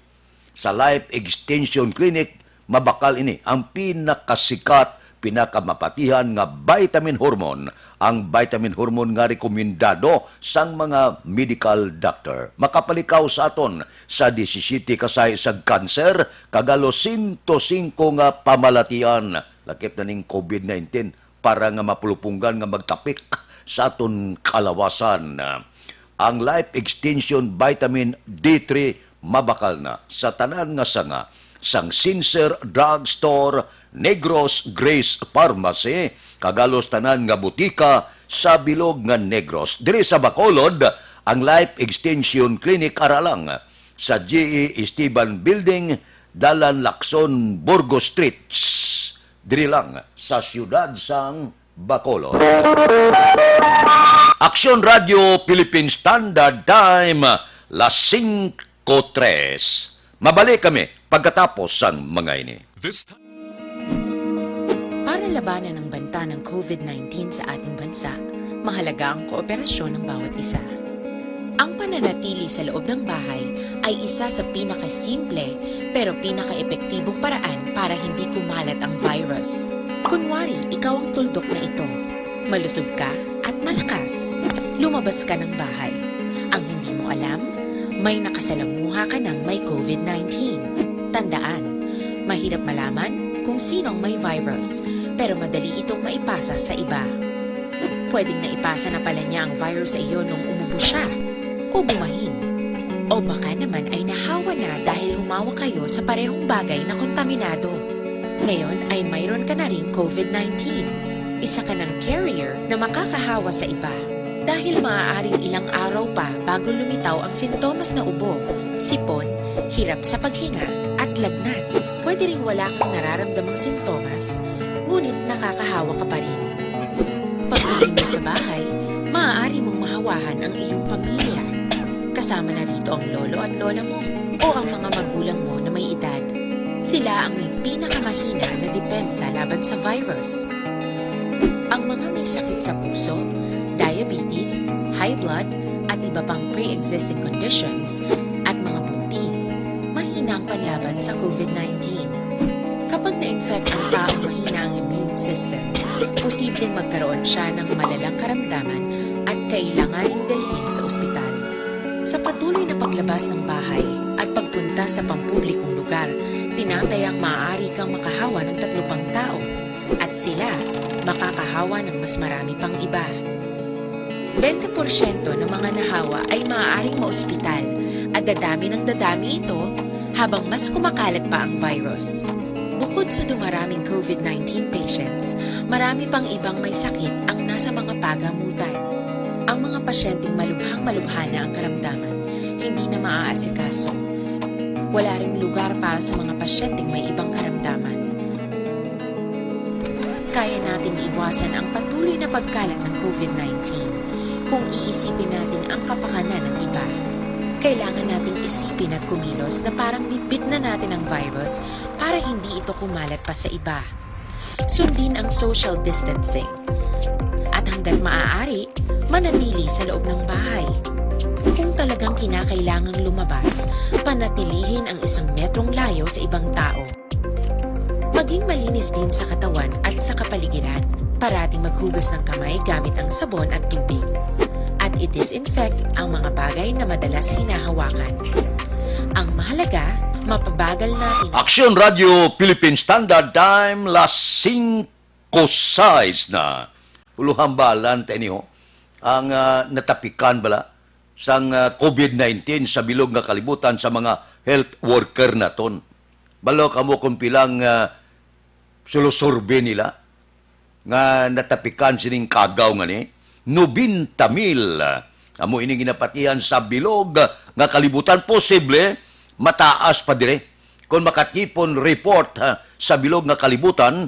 Sa Life Extension Clinic, mabakal ini ang pinakasikat, pinakamapatihan nga vitamin hormone, ang vitamin hormone nga rekomendado sang mga medical doctor. Makapalikaw sa aton sa disisiyete ka sahi sa kanser, kag halos sento singko nga pamalatian, lakip na ning covid nineteen, para nga mapulupunggan nga magtapik sa aton kalawasan. Ang Life Extension Vitamin D three mabakal na sa tanan nga sanga sang Sincere Drug Store, Negros Grace Pharmacy, kag halos tanan nga butika sa bilog nga Negros. Diri sa Bacolod, ang Life Extension Clinic ara lang sa G E Esteban Building, Dalan Lacson, Burgos Street, diri lang sa siyudad sang Bacolod. Aksyon Radio Philippine Standard Time, las singko tres. Mabalik kami pagkatapos sang mga ini. This time. Para labanan ang banta ng covid nineteen sa ating bansa, mahalaga ang kooperasyon ng bawat isa. Ang pananatili sa loob ng bahay ay isa sa pinakasimple pero pinakaepektibong paraan para hindi kumalat ang virus. Kunwari, ikaw ang tuldok na ito. Malusog ka at malakas. Lumabas ka ng bahay. Ang hindi mo alam, may nakasalamuha ka ng may covid nineteen. Tandaan, mahirap malaman kung sino ang may virus, pero madali itong maipasa sa iba. Pwedeng naipasa na pala niya ang virus sa iyo nung umubo siya o bumahin. O baka naman ay nahawa na dahil humawak kayo sa parehong bagay na kontaminado. Ngayon ay mayroon ka na ring covid nineteen. Isa ka ng carrier na makakahawa sa iba. Dahil maaaring ilang araw pa bago lumitaw ang sintomas na ubo, sipon, hirap sa paghinga, at lagnat. Pwede ring wala kang nararamdamang sintomas, ngunit nakakahawa ka pa rin. Pag-uwi mo sa bahay, maaari mong mahawahan ang iyong pamilya. Kasama na rito ang lolo at lola mo o ang mga magulang mo na may edad. Sila ang may pinakamahina na depensa laban sa virus. Ang mga may sakit sa puso, diabetes, high blood, at iba pang pre-existing conditions, at mga buntis, mahina ang panlaban sa covid nineteen. Kapag na-infect ang taong mahina ang immune system, posibleng magkaroon siya ng malalang karamdaman at kailanganing dalhin sa ospital. Sa patuloy na paglabas ng bahay at pagpunta sa pampublikong lugar, tinatayang maaari kang makahawa ng tatlo pang tao at sila makakahawa ng mas marami pang iba. Bente porsyento ng mga nahawa ay maaaring maospital at dadami ng dadami ito habang mas kumakalat pa ang virus. Bukod sa dumaraming covid nineteen patients, marami pang ibang may sakit ang nasa mga pagamutan. Ang mga pasyenteng malubhang-malubha na ang karamdaman, hindi na maaasikaso. Wala ring lugar para sa mga pasyenteng may ibang karamdaman. Kaya nating iwasan ang patuloy na pagkalat ng covid nineteen kung iisipin natin ang kapakanan ng iba. Kailangan nating isipin at kumilos na parang bitbit na natin ang virus para hindi ito kumalat pa sa iba. Sundin ang social distancing. At hanggat maaari, manatili sa loob ng bahay. Kung talagang kinakailangang lumabas, panatilihin ang isang metrong layo sa ibang tao. Maging malinis din sa katawan at sa kapaligiran. Parating maghugas ng kamay gamit ang sabon at tubig. At i-disinfect ang mga bagay na madalas hinahawakan. Ang mahalaga, mapabagal natin. Aksyon Radio Philippine Standard Time, las singko sais na. Uluhambalan ta ini, ho. Ang, ah, natapikan bala sang, ah, covid nineteen sa bilog nga kalibutan sa mga health worker naton. Balo kamo kung pilang, ah, sulusurvey nila nga natapikan sining kagaw nga ni? Nobenta mil. Amo ini ginapatihan sa bilog nga kalibutan. Posible mataas pa diri. Kung makatipon report, ha, sa bilog nga kalibutan,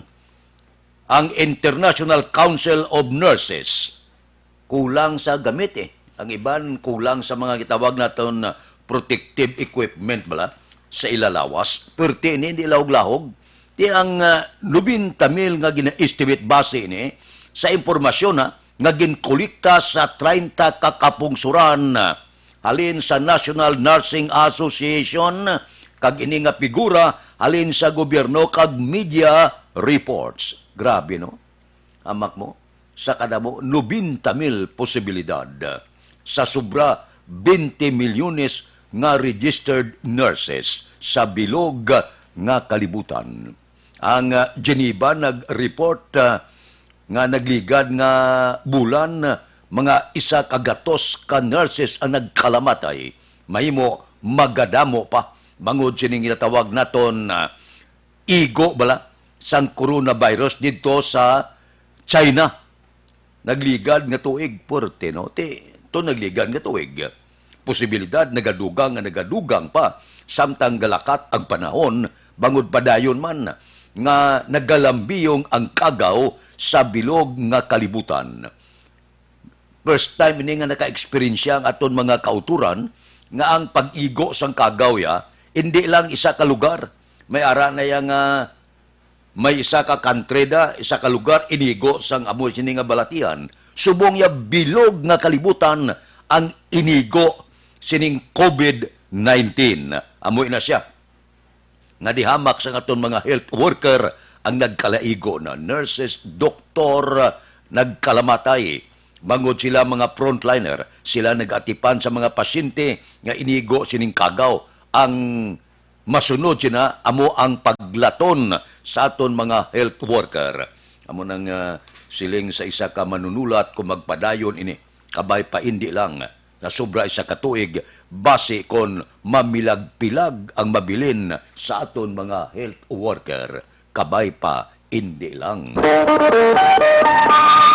ang International Council of Nurses, kulang sa gamit, eh. Ang iban kulang sa mga gitawag naton, ah, protective equipment bala sa ila lawas. Perti ini, hindi lahog-lahog. Ti ang, ah, nobenta mil nga gina-estimate base ini sa impormasyon, ha, nga ginkolekta sa treinta ka kapungsoran, halin sa National Nursing Association, kag ini nga figura halin sa gobyerno kag media reports. Grabe, no? Hamak mo, sa kadamo nobenta mil posibilidad sa sobra bente milyones nga registered nurses sa bilog nga kalibutan. Ang, ah, Geneva nag-report, ah, nga nagligad nga bulan, mga isa ka gatos ka nurses ang nagkalamatay. Mahimo magadamo pa bangod sining ginatawag naton, ah, igo bala sang coronavirus didto sa China. Nagligad nga tuig, puwerte, no? Ti, to nagligad nga tuig. Posibilidad nagadugang nga nagadugang pa samtang galakat ang panahon, bangod padayon man nga nagalambiyong ang kagaw sa bilog nga kalibutan. first time ini nga naka-eksperyensya ang aton mga kautoran nga ang pag-igo sang kagaw ya, indi lang isa ka lugar. May ara na ya nga may isa ka country da, isa ka lugar, inigo sang amo sini nga balatian. Subong ya bilog nga kalibutan ang inigo sining COVID nineteen. Amo na siya. Nadihamak sang aton mga health worker ang nagkalaigo na, nurses, doktor, nagkalamatay. Bangod sila mga frontliner, sila nag-atipan sa mga pasyente nga inigo sining kagaw. Ang masunod sina amo ang paglaton sa aton mga health worker. Amo nang, ah, siling sa isa ka manunulat, kung magpadayon ini, kabay pa indi lang nasobra isa ka tuig, basi kon mamilag-pilag ang mabilin sa aton mga health worker, kabay pa indi lang.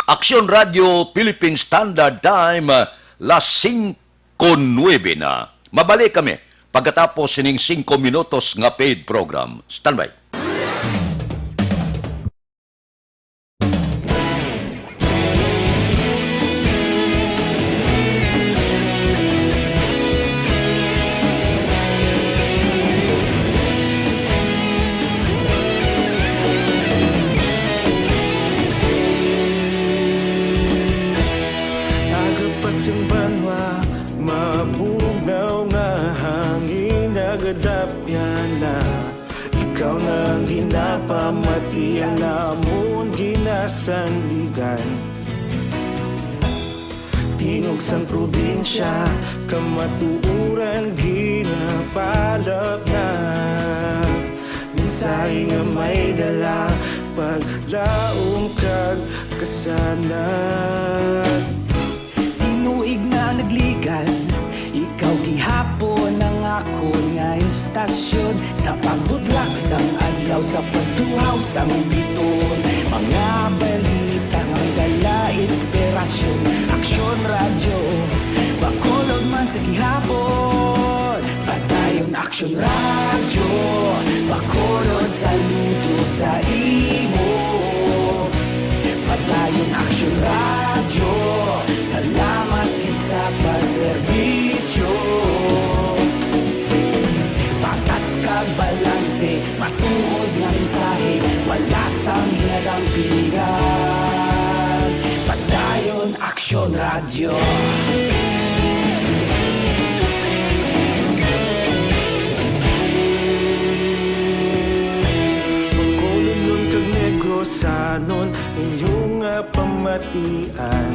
Aksyon Radio Philippine Standard Time, las singko nuebe na. Mabalik kami pagkatapos sining singko minutos nga paid program. Standby. Agapas ang banwa, mabugnaw nga hangin, nagadapya na. Ikaw na ang ginapamati, ang amon ginasandigan. Tingog sang probinsya, kamatuoran ginapalapnap. Mensahe nga may dala, paglaom kag kasanag. Tinuig na nagligan, ikaw gihapon ang akon nga istasyon. Sa pagbutlak sang adlaw, sa pagtuhaw sang bituon, mga balita nga may dala inspirasyon. Aksyon Radyo, Bacolod man sa gihapon. Padayon Aksyon Radyo, Bacolod, saludo sa imo. Padayon Aksyon Radyo, salamat gid sa pagserbisyo. Patas kag balanse, matuod nga mensahe, wala sang ginadampingan. Padayon Aksyon Radyo. Bacolodnon kag Negrosanon, inyo nga pamatian.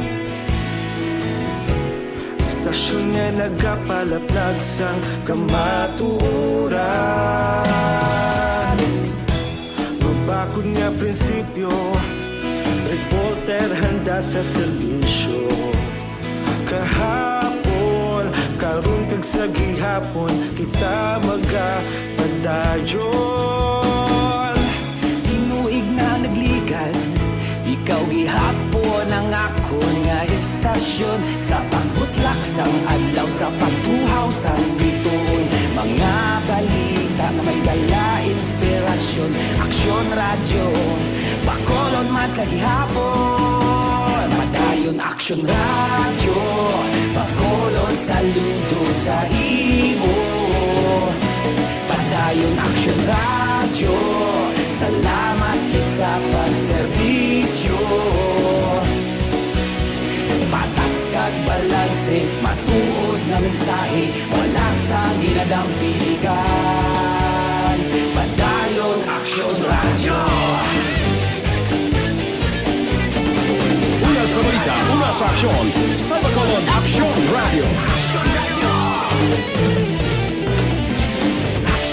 Istasyon nga nagapalaplag sang kamatuoran. Mabakod nga prinsipyo, reporter handa sa serbisyo. Kahapon, karon kag sa gihapon, kita magapadayon. Tinuig na nagligan, ikaw gihapon ang akon nga istasyon. Sa pagbutlak sang adlaw, sa pagtuhaw sang bituon, mga balita nga may dala inspirasyon. Aksyon Radyo, Bacolod man sa gihapon. Padayon Aksyon Radyo, Bacolod, saludo sa imo. Padayon Aksyon Radyo, salamat gid sa pagserbisyo. Patas kag balanse, matuod nga mensahe, wala sang ginadampingan. Padayon Aksyon Radyo. Una sa balita, una sa aksyon, sa Bacolod Aksyon Radyo.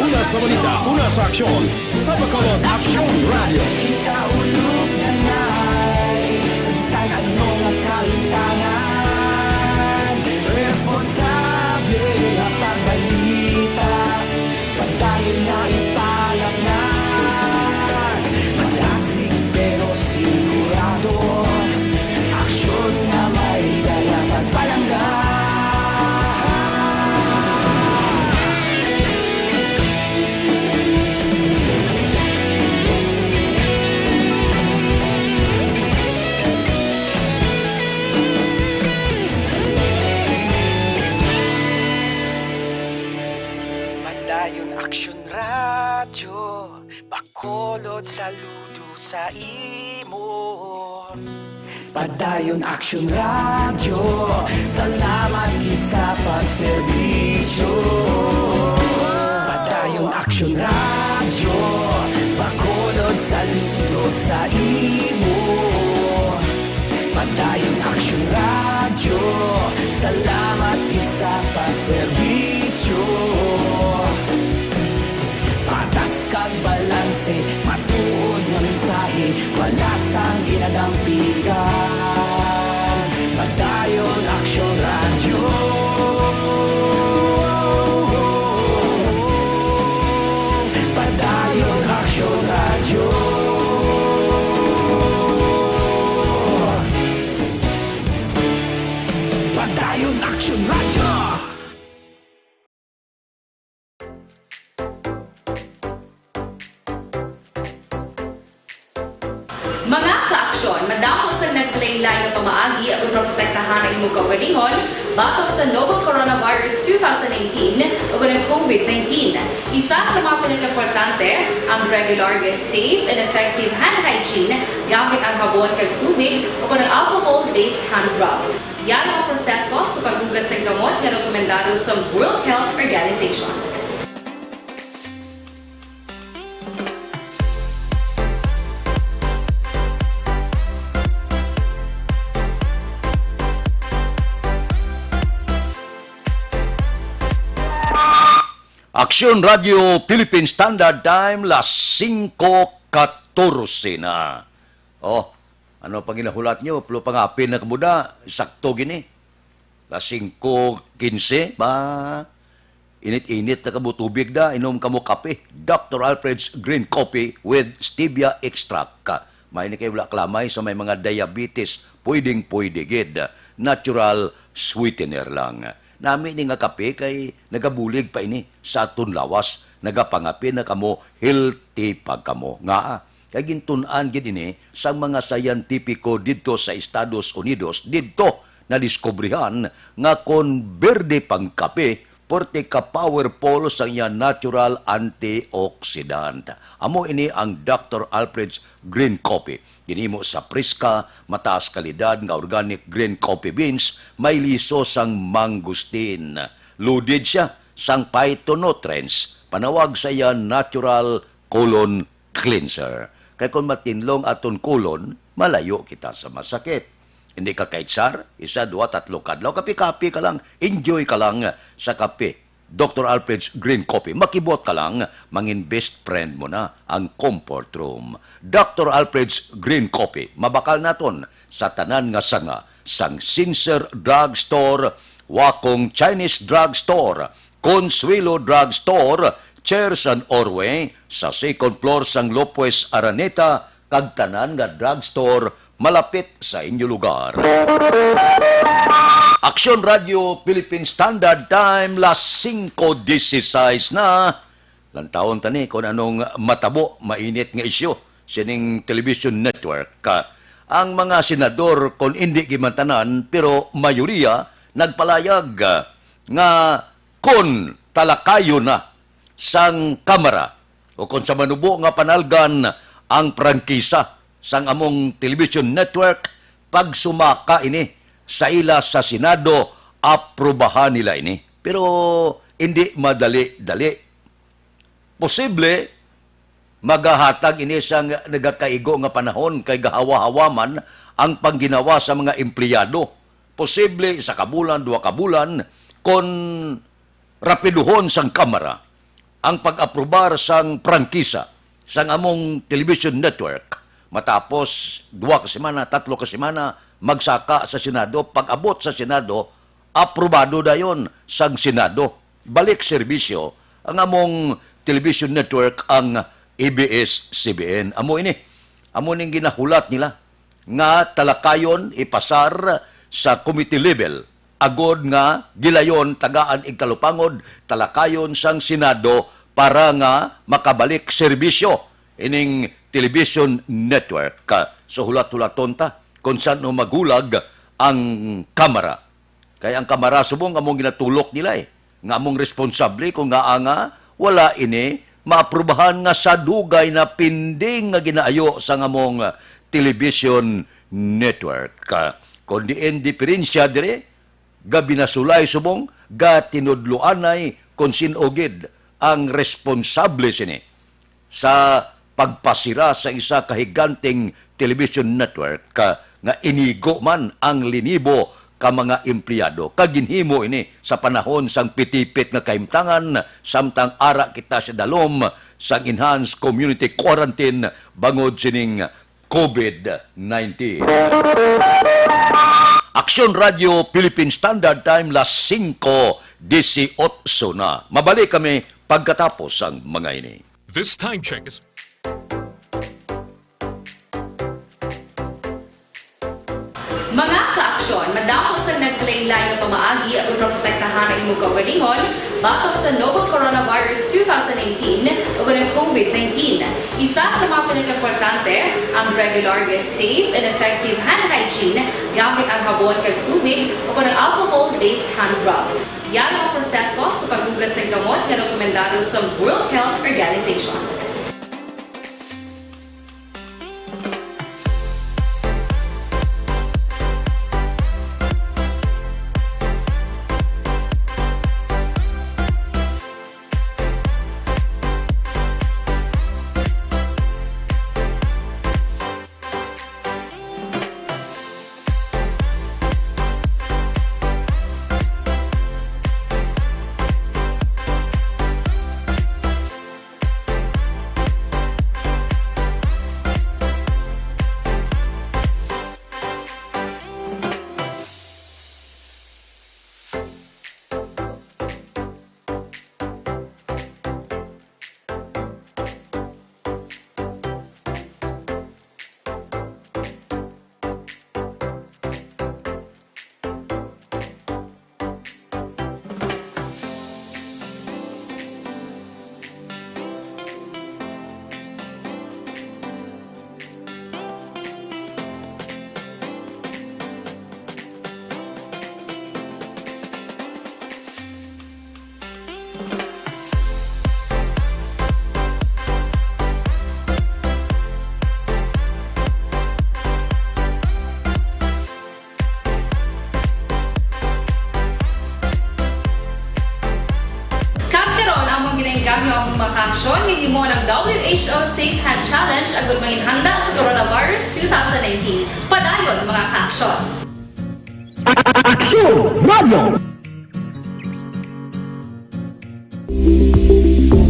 Una sa balita, una sa aksyon, sa Bacolod Aksyon Radyo. Kita ulog na ngay, sa bisan ano nga kalintangan, responsable nga pagbalita. Padayon nga ipalapngan, malasig pero sigurado. Aksyon nga may dala pagpalangga. Saludo sa imo. Padayon Action Radio, salamat gid sa pagserbisyo. Padayon Action Radio, Bacolod, saludo sa imo. Padayon Action Radio, salamat gid sa pagserbisyo. Patas kag balanse, matuod nga mensahe, wala sang ginadampigan. Padayon Action Radio. Padayon Action Radio. Padayon Action Radio. Mga ka-aksyon, madamo sang naglain-lain nga pamaagi aron maprotektahan ang imong kaugalingon batok sa novel coronavirus two thousand nineteen o ang COVID nineteen. Isa sa mga pinakaimportante ang regular nga safe and effective hand hygiene gamit ang habon kag tubig o ang alcohol-based hand rub. Yan ang proseso sa paghugas sang gamot nga rekomendado sa World Health Organization. Aksyon Radio Philippine Standard Time, las singko katorse na. Oh, ano pang ginahulat nyo? Pero pangapin na kamo da, sakto gini. Las singko kinse, ba? Init-init na kamo tubig da, inom kamo kape. Doctor Alfred's Green Coffee with Stevia Extract. May ni kay wala kalamay sa may mga diabetes, pwedeng-pwede gid. Natural sweetener lang. Nami ni nga kape kay nagabulig pa ini sa aton lawas. Nagapangapin na kamo, healthy pa kamo. Nga, kay gintun-an gid ini sang mga siyentipiko didto sa Estados Unidos, didto nadiskubrihan nga kon berde pang kape, porte ka powerful sang iya natural antioxidant. Amo ini ang Doctor Alfred's Green Coffee. Ginhimo sa priska, mataas kalidad nga organic green coffee beans, may liso sang mangosteen. Loaded siya sang phytonutrients, panawag sa iya natural colon cleanser. Kay kon matinlong aton colon, malayo kita sa masakit. Hindi ka kaitsar, isa, duha, tatlo kadlaw, kape-kape ka lang, enjoy ka lang sa kape. Doctor Alfred's Green Coffee, makibot ka lang, mangin best friend mo na ang comfort room. Doctor Alfred's Green Coffee, mabakal naton sa tanan nga sanga, sang Sincere Drug Store, Wakong Chinese Drug Store, Consuelo Drug Store, Chersan Orway, sa second floor sang Lopez Araneta, kag tanan nga drugstore malapit sa inyo lugar. Aksyon Radio Philippine Standard Time, las singko dieciséis na. Lantawon ta ni kung anong matabo, mainit nga isyu sining television network. Ang mga senador, kung indi gimantanan, pero mayoriya nagpalayag nga kon talakayon na sang Kamara o kon sa manubo nga panalgan ang prangkisa sang among television network, pagsumaka ini sa ila sa Senado, aprubahan nila ini. Pero hindi madali-dali. Posible, magahatag ini sang nagakaigo nga panahon kay gahawa-hawa man ang pangginawa sa mga empleyado. Posible, isa ka bulan, duha ka bulan, kon rapiduhon sang Kamara ang pag-aprobar sang prangkisa sang among television network. Matapos duha ka semana, tatlo ka semana, magsaka sa Senado. Pag-abot sa Senado, aprobado dayon sang Senado. Balik serbisyo ang among television network, ang A B S C B N. Amo ini. Amo ning ginahulat nila nga talakayon ipasar sa committee level, agod nga gilayon tagaan igtalupangod, talakayon sang Senado para nga makabalik serbisyo ining television network. So, hulat-hulaton ta kung san-o maghulag ang Kamara. Kay ang Kamara subong among ginatulok nila eh, nga among responsable kung ngaa nga wala ini maaprubahan nga sa dugay na pending nga ginaayo sang among television network. Kon diin diperensya diri, gabinasulay subong gatinudloanay kon sin-o gid ang responsable sini sa pagpasira sa isa ka higanteng television network, ka, nga inigo man ang linibo ka mga empleyado. Kag ginhimo ini sa panahon sang pitipit nga kahimtangan, samtang ara kita sa dalom sang enhanced community quarantine bangod sining COVID nineteen. Aksyon Radio Philippine Standard Time, las singko disiotso na. Mabalik kami pagkatapos sang mga ini. This time check is Mga kaaksyon, madamo sang nagkalainlain nga pamaagi aron maprotektahan ang imong kaugalingon batok sa novel coronavirus two thousand nineteen o ang COVID nineteen. Isa sa mga pinakaimportante, ang regular nga safe and effective hand hygiene gamit ang habon kag tubig o ang alcohol-based hand rub. Yara ang proseso sa paghugas sang kamot nga rekomendado sa World Health Organization. Kag karon, among ginaengganyo ang mga kaaksyon nga gihimo ng W H O Safe Hand Challenge agud mangin handa sa coronavirus two thousand nineteen. Padayon, mga kaaksyon. Aksyon Radio!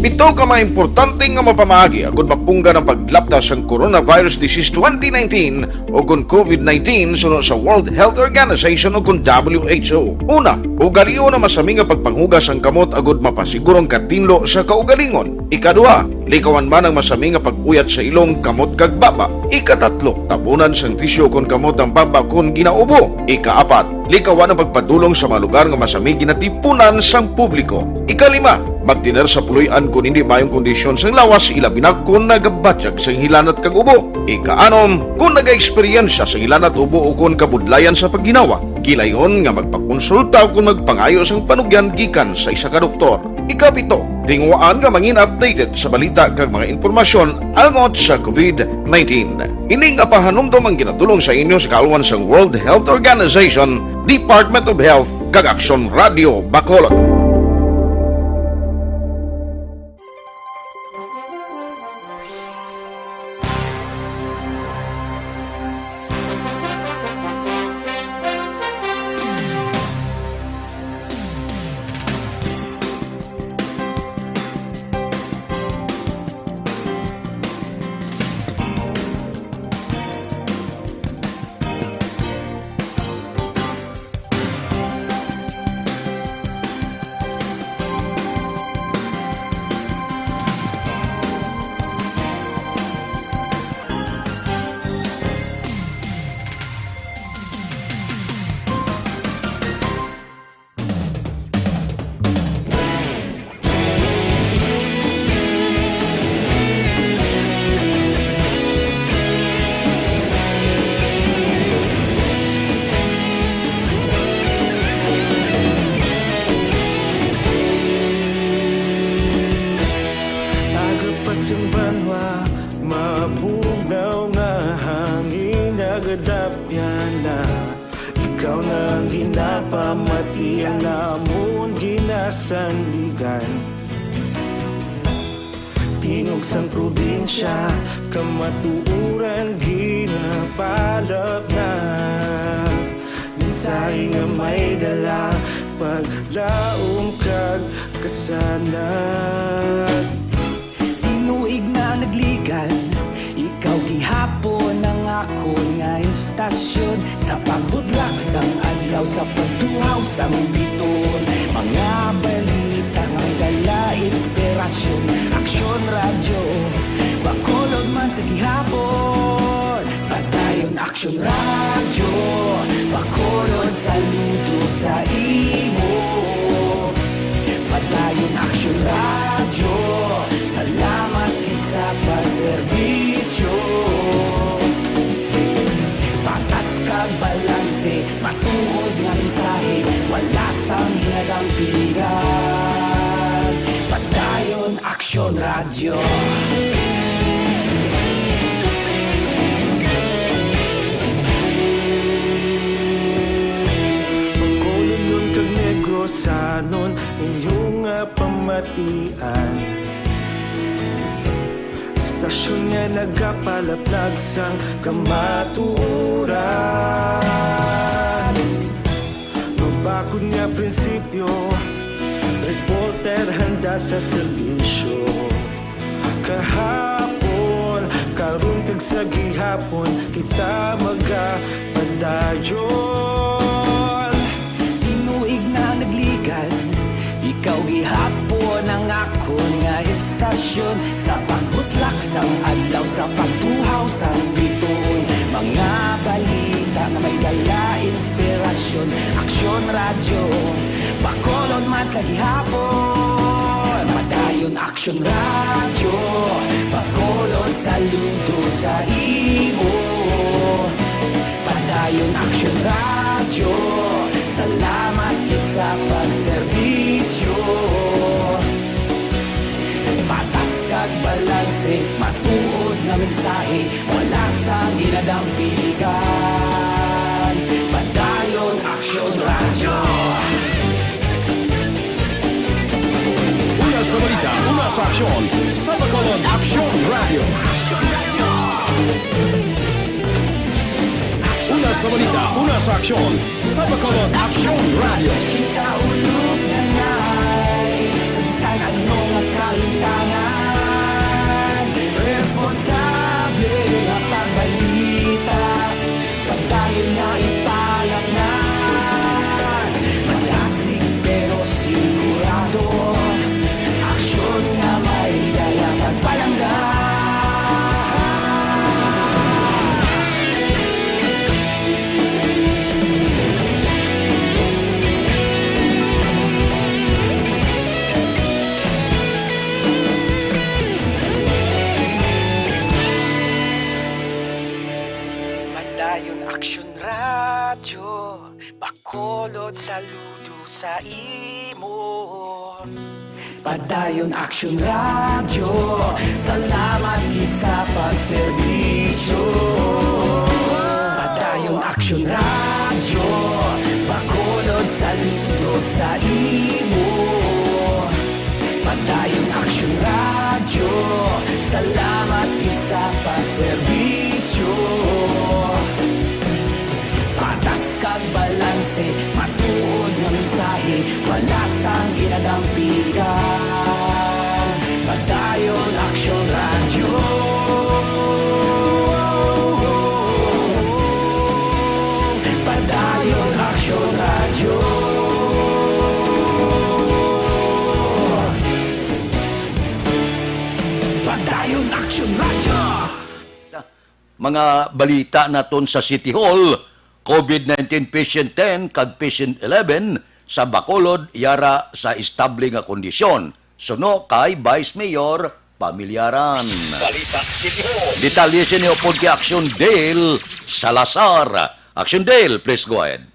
Pito ka mga importante nga mapamaagi agud mapunggan ang paglapta sang coronavirus disease twenty nineteen o kon COVID nineteen suno sa World Health Organization o kon W H O. Una, ugalion ang masami nga pagpanghugas sang kamot agud mapasiguro ang katinlo sa kaugalingon. Ikaduha, likawan man ang masami nga pag-uyat sa ilong, kamot, kag baba. Ikatatlo, tabunan sang tisyu kon kamot ang baba kon ginaubo. Ikaapat, likawan ang pagpadulong sa mga lugar nga masami ginatipunan sang publiko. Ikalima, magtener sa puloy-an kon indi maayong kondisyon sang lawas, ilabi na kon nagabatyag sang hilanat kag ubo. Ikaanom, kon nagaeksperyensya sang hilanat, ubo, o kon kabudlayan sa pagginawa, gilayon nga magpakonsulta kon magpangayo sang panugyan gikan sa isa ka doktor. Ikapito, tinguhaan nga mangin updated sa balita kag mga impormasyon about sa COVID nineteen. Ini nga pahanumdom ang ginatulong sa inyo sa kaalwan sang World Health Organization, Department of Health, kag Aksyon Radio Bacolod. Mati ang namon ginasandigan. Tingog sang probinsya, kamatuoran ginapalapnap. Mensahe nga may dala, paglaom kag kasanag. Tinuig na nagligan, ikaw gihapon ang akon nga istasyon. Sa pagbudlak sang adlaw, sa pagtuhaw sang bituon, mga balita nga may dala inspirasyon. Aksyon Radyo, Bacolod man sa gihapon. Padayon Aksyon Radyo, Bacolod, saludo sa imo. Padayon Aksyon Radyo, salamat gid sa pagserbisyo. Patas kag balanse, matuod nga mensahe, wala sang ginadampigan. Padayon Aksyon Radyo. Bacolodnon kag Negrosanon, inyo nga pamatian. Istasyon nga nagapalaplag sang kamatuoran. Mabakod nga prinsipyo, reporter handa sa serbisyo. Kahapon, karon kag sa gihapon, kita magapadayon. Tinuig na nagligan, ikaw gihapon ang akon nga istasyon. Sa pagbutlak sang adlaw, sa pagtuhaw sang bituon, mga balita nga may dala inspirasyon. Aksyon Radyo, Bacolod man sa gihapon. Padayon Aksyon Radyo, Bacolod, saludo sa imo. Padayon Aksyon Radyo, salamat gid sa pagserbisyo. Patas kag balanse, matuod nga mensahe, wala sang ginadampigan. Padayon Aksyon Radyo. Una sa balita, una sa aksyon, sa Bacolod Aksyon Radyo. Una sa balita, una sa aksyon, sa Bacolod Aksyon Radyo. Kita ulog na ngay, sa bisan ano nga kalimtangan, responsable nga pagbalita. Padayon nga ipalapngan, malasig pero sigurado. Aksyon nga may dala pagpalangga. Padayon Aksyon Radyo, Bacolod, saludo sa imo. Padayon Aksyon Radyo, salamat gid sa pagserbisyo. Padayon Aksyon Radyo, Bacolod, saludo sa imo. Padayon Aksyon Radyo, salamat gid sa pagserbisyo. Patas kag balanse, matuod nga mensahe, wala sang ginadampigan. Padayon Aksyon Radyo. Padayon Aksyon Radyo. Padayon Aksyon Radyo. Mga balita naton sa City Hall, covid nineteen patient ten kag patient eleven sa Bacolod yara sa estable nga kondisyon. Suno kay Vice Mayor Pamilyaran. Balita City Hall. Detalye sini upod kay Action Dale Salazar. Action Dale, please go ahead.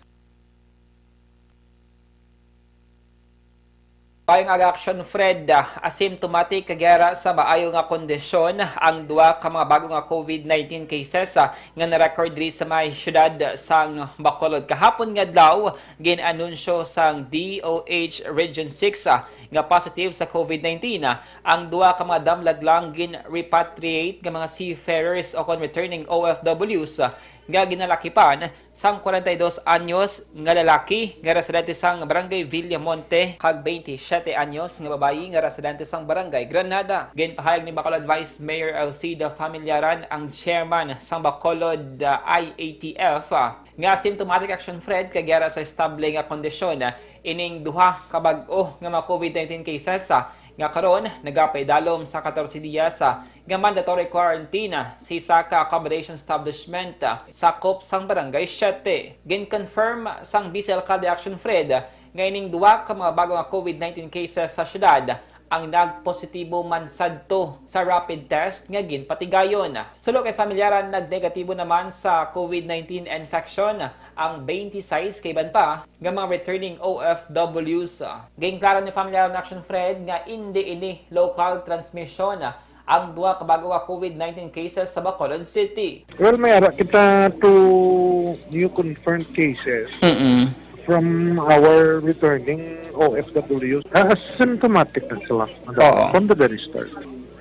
Payong aga, Action Fred, ah, asymptomatic kag yara sa maayo nga kondisyon ang duha ka mga bago nga COVID nineteen cases, ah, nga na-record diri sa may siyudad sang Bacolod. Kahapon nga adlaw, gin-anunsyo sang D O H Region six, ah, nga positive sa COVID nineteen, ah, ang duha ka mga damlag lang. Gin-repatriate nga mga seafarers o kon returning O F Ws, ah, nga ginalakipan sang kwarenta y dos anyos nga lalaki nga residente sang Barangay Villamonte kag twenty-siyete anyos nga babayi nga residente sang Barangay Granada. Ginpahayag ni Bacolod Vice Mayor Alcida Familiaran, ang chairman sang Bacolod, ah, I A T F, ah, nga asymptomatic, Action Fred, kag yara sa estable nga kondisyon, ah, ining duha ka bag-o nga mga COVID nineteen cases, ah, nga karon nagapaidalom sa katorse diyas, ah, nga mandatory quarantine, ah, sa isa ka accommodation establishment, ah, sakop sang Barangay Siete. Gin-confirm sang Vice Alcalde, Action Fred, ah, nga ining duha ka mga bago nga COVID nineteen cases sa siyudad ang nagpositibo man sadto sa rapid test nga ginpatigayon. Suno kay Familiaran, nagnegatibo naman sa COVID nineteen infection ang twenty-six ka iban pa nga mga returning O F Ws. Ginklaro ni Familiaran, Action Fred, nga indi ini local transmission ang duha ka bago nga COVID nineteen cases sa Bacolod City. Well, may ara kita two new confirmed cases Mm-mm. from our returning O F Ws. Ah, asymptomatic na sila. Oo. From the very start.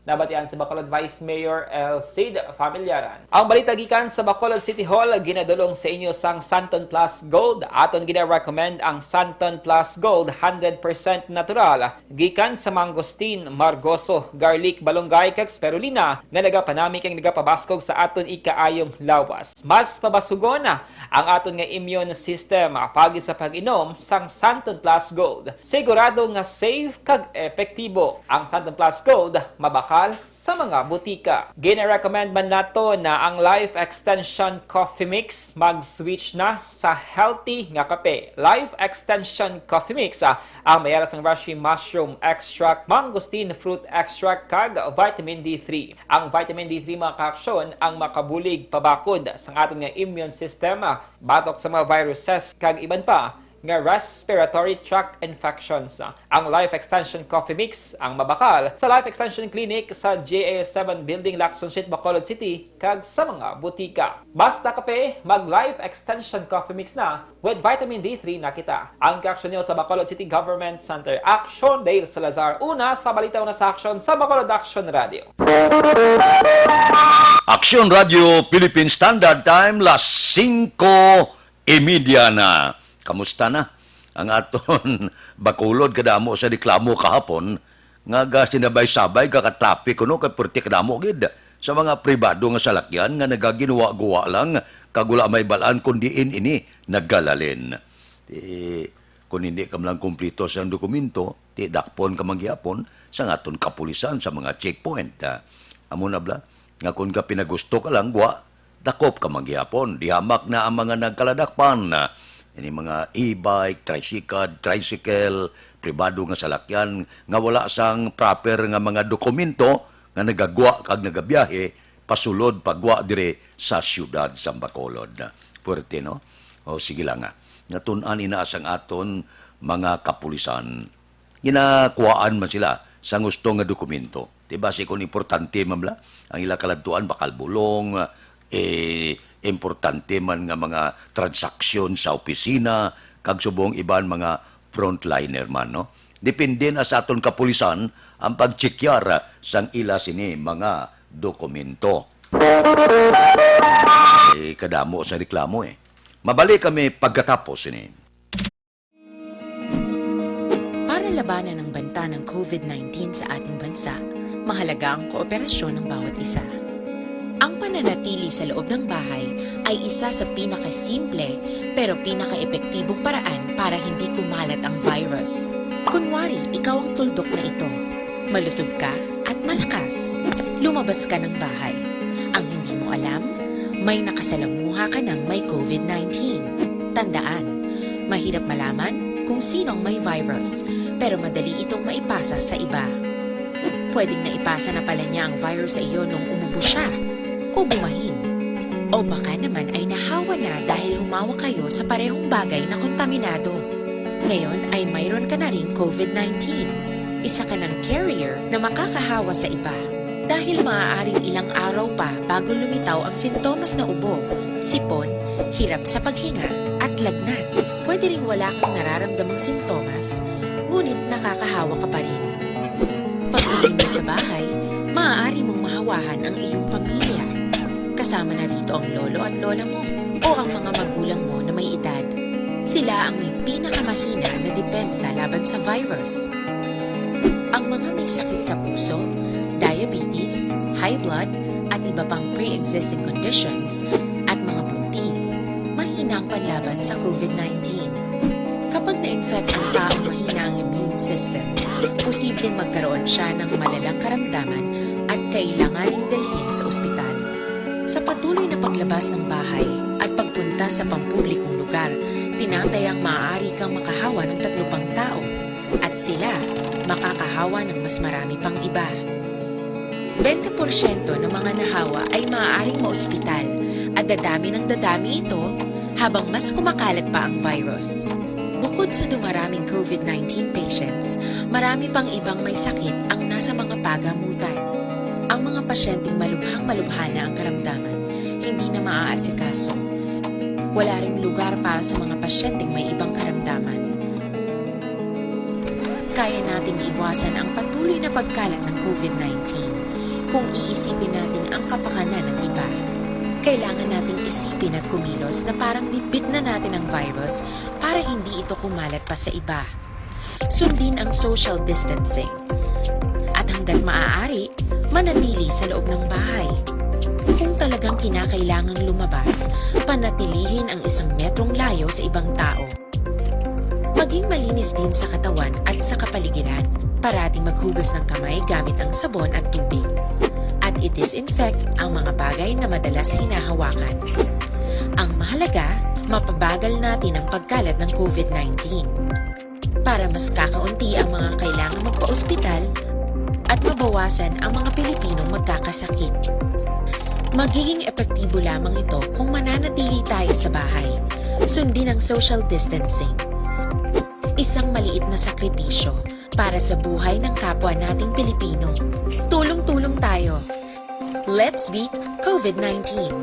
Nabatian sa Bacolod Vice Mayor Alcida Familiaran. Ang balita gikan sa Bacolod City Hall ginadulong sa inyo sang Santon Plus Gold. Aton gina-recommend ang Santon Plus Gold, hundred percent natural, gikan sa mangosteen, margoso, garlic, balunggay, kag spirulina, nga nagapanami kag nagapabaskog sa aton ikaayong lawas. Mas pabasugon ang aton nga immune system paagi sa pag-inom sang Santon Plus Gold. Sigurado nga safe kag epektibo ang Santon Plus Gold, mabakal sa mga butika. Gina-recommend man nato na ang Life Extension Coffee Mix. Mag-switch na sa healthy nga kape. Life Extension Coffee Mix, ah, ang may ara sang reishi mushroom extract, mangosteen fruit extract, kag vitamin D three. Ang vitamin D three, mga kaaksyon, ang makabulig pabakod sa aton nga immune system, ah, batok sa mga viruses kag iban pa nga respiratory tract infections. Ang Life Extension Coffee Mix ang mabakal sa Life Extension Clinic sa G A S seven Building, Lacson Street, Bacolod City, kag sa mga butika. Basta kape, mag Life Extension Coffee Mix na, with vitamin D three na kita. Ang kaaksyon niyo sa Bacolod City Government Center. Action, Dale Salazar. Una sa balita, una sa aksyon sa Bacolod Action Radio. Action Radio Philippine Standard Time, las singko y media na. Kamusta na ang aton Bacolod? Kadamo sa reklamo kahapon nga gasinabay-sabay kakatrapik kuno kay perti kadamo gid sa mga pribado nga salakyan nga nagaginwa-guwa lang kag wala may bal-an kon diin ini naggalalin. Ti, kon hindi ka man lang kumpleto sa dokumento, ti dakpon ka man gihapon sa aton kapulisan sa mga checkpoint. Ah, amo na bala nga kon ka pinagusto ka lang, gwa, dakop ka man gihapon. Di hamak na ang mga nagkaladakpan. Ini mga e-bike, tricycle, tricycle, pribado nga salakyan nga wala sang proper nga mga dokumento nga nagagwa kag nagabiyahe pasulod pagwa dire sa siyudad sang Bacolod. Puwerte, no? O, sige lang, ah. Natun-an ina sang aton mga kapulisan. Ginakuhaan man sila sang gusto nga dokumento. Di ba, si kon importante man bala ang ila kaladtuan, bakal bulong, eh, importante man nga mga transaksyon sa opisina, kag subong iban mga frontliner man, no? Depende na sa aton kapulisan ang pagtsikiyar sang ila sini mga dokumento. Eh, kadamo sa reklamo, eh. Mabalik kami pagkatapos sini. Para labanan ang banta ng COVID nineteen sa ating bansa, mahalaga ang kooperasyon ng bawat isa. Ang pananatili sa loob ng bahay ay isa sa pinakasimple pero pinakaepektibong paraan para hindi kumalat ang virus. Kunwari, ikaw ang tuldok na ito. Malusog ka at malakas. Lumabas ka ng bahay. Ang hindi mo alam, may nakasalamuha ka ng may COVID nineteen. Tandaan, mahirap malaman kung sino ang may virus, pero madali itong maipasa sa iba. Pwedeng naipasa na pala niya ang virus sa iyo nung umubo siya, o bumahin. O baka naman ay nahawa na dahil humawa kayo sa parehong bagay na kontaminado. Ngayon ay mayroon ka na ring COVID nineteen. Isa ka ng carrier na makakahawa sa iba. Dahil maaaring ilang araw pa bago lumitaw ang sintomas na ubo, sipon, hirap sa paghinga, at lagnat. Pwede ring wala kang nararamdamang sintomas, ngunit nakakahawa ka pa rin. Pag-uwi mo sa bahay, maaari mong mahawahan ang iyong pamilya. Kasama na rito ang lolo at lola mo o ang mga magulang mo na may edad. Sila ang may pinakamahina na depensa laban sa virus. Ang mga may sakit sa puso, diabetes, high blood, at iba pang pre-existing conditions, at mga buntis, mahina ang panlaban sa COVID nineteen. Kapag na-infect ang taong mahina ang immune system, posibleng magkaroon siya ng malalang karamdaman at kailanganing dalhin sa ospital. Sa patuloy na paglabas ng bahay at pagpunta sa pampublikong lugar, tinatayang maaari kang makahawa ng tatlo pang tao, at sila makakahawa ng mas marami pang iba. Bente porsyento ng mga nahawa ay maaaring maospital at dadami ng dadami ito habang mas kumakalat pa ang virus. Bukod sa dumaraming COVID nineteen patients, marami pang ibang may sakit ang nasa mga pagamutan. Ang mga pasyenteng malubhang-malubha na ang karamdaman, hindi na maaasikaso. Wala ring lugar para sa mga pasyenteng may ibang karamdaman. Kaya nating iwasan ang patuloy na pagkalat ng COVID nineteen kung iisipin natin ang kapakanan ng iba. Kailangan nating isipin at kumilos na parang bitbit na natin ang virus para hindi ito kumalat pa sa iba. Sundin ang social distancing. At hanggat maaari, manatili sa loob ng bahay. Kung talagang kinakailangang lumabas, panatilihin ang isang metrong layo sa ibang tao. Maging malinis din sa katawan at sa kapaligiran. Parating maghugas ng kamay gamit ang sabon at tubig. At i-disinfect ang mga bagay na madalas hinahawakan. Ang mahalaga, mapabagal natin ang pagkalat ng COVID nineteen. Para mas kakaunti ang mga kailangang magpa-ospital at mabawasan ang mga Pilipinong magkakasakit. Magiging epektibo lamang ito kung mananatili tayo sa bahay. Sundin ang social distancing. Isang maliit na sakripisyo para sa buhay ng kapwa nating Pilipino. Tulong-tulong tayo. Let's beat COVID nineteen.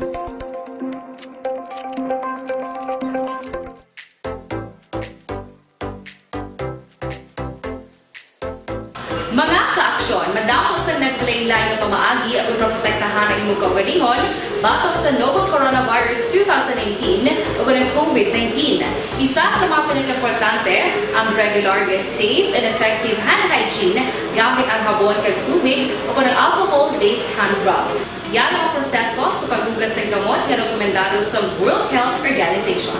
Mga kaaksyon, madamo sang naglain-lain nga pamaagi agud maprotektahan ang imo kaugalingon batok sa novel coronavirus two thousand nineteen ug ang COVID nineteen. Isa sa mga pinakaimportante ang regular nga safe and effective hand hygiene gamit ang habon kag tubig o kon ang alcohol-based hand rub. Yara ang proseso sa paghugas sang kamot nga rekomendado sa World Health Organization.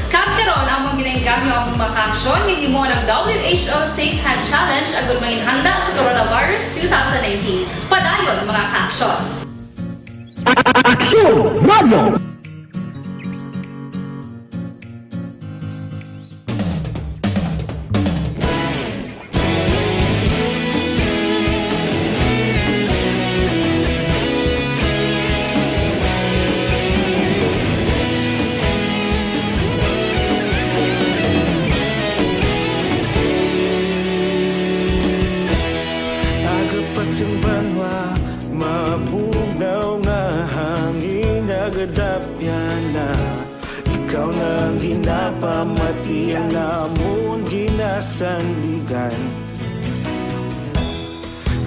Kag karon, amon ginainggam nga amon mga kaaksyon nga himo ang W H O Safe Hand Challenge agud manginhanda sa coronavirus two thousand nineteen. Padayon, mga kaaksyon. Aksyon! Radyo! Pasang banwa, mabugnaw nga hangin nagadapyan na. Ikaw na ang ginapamatian namon ginasandigan.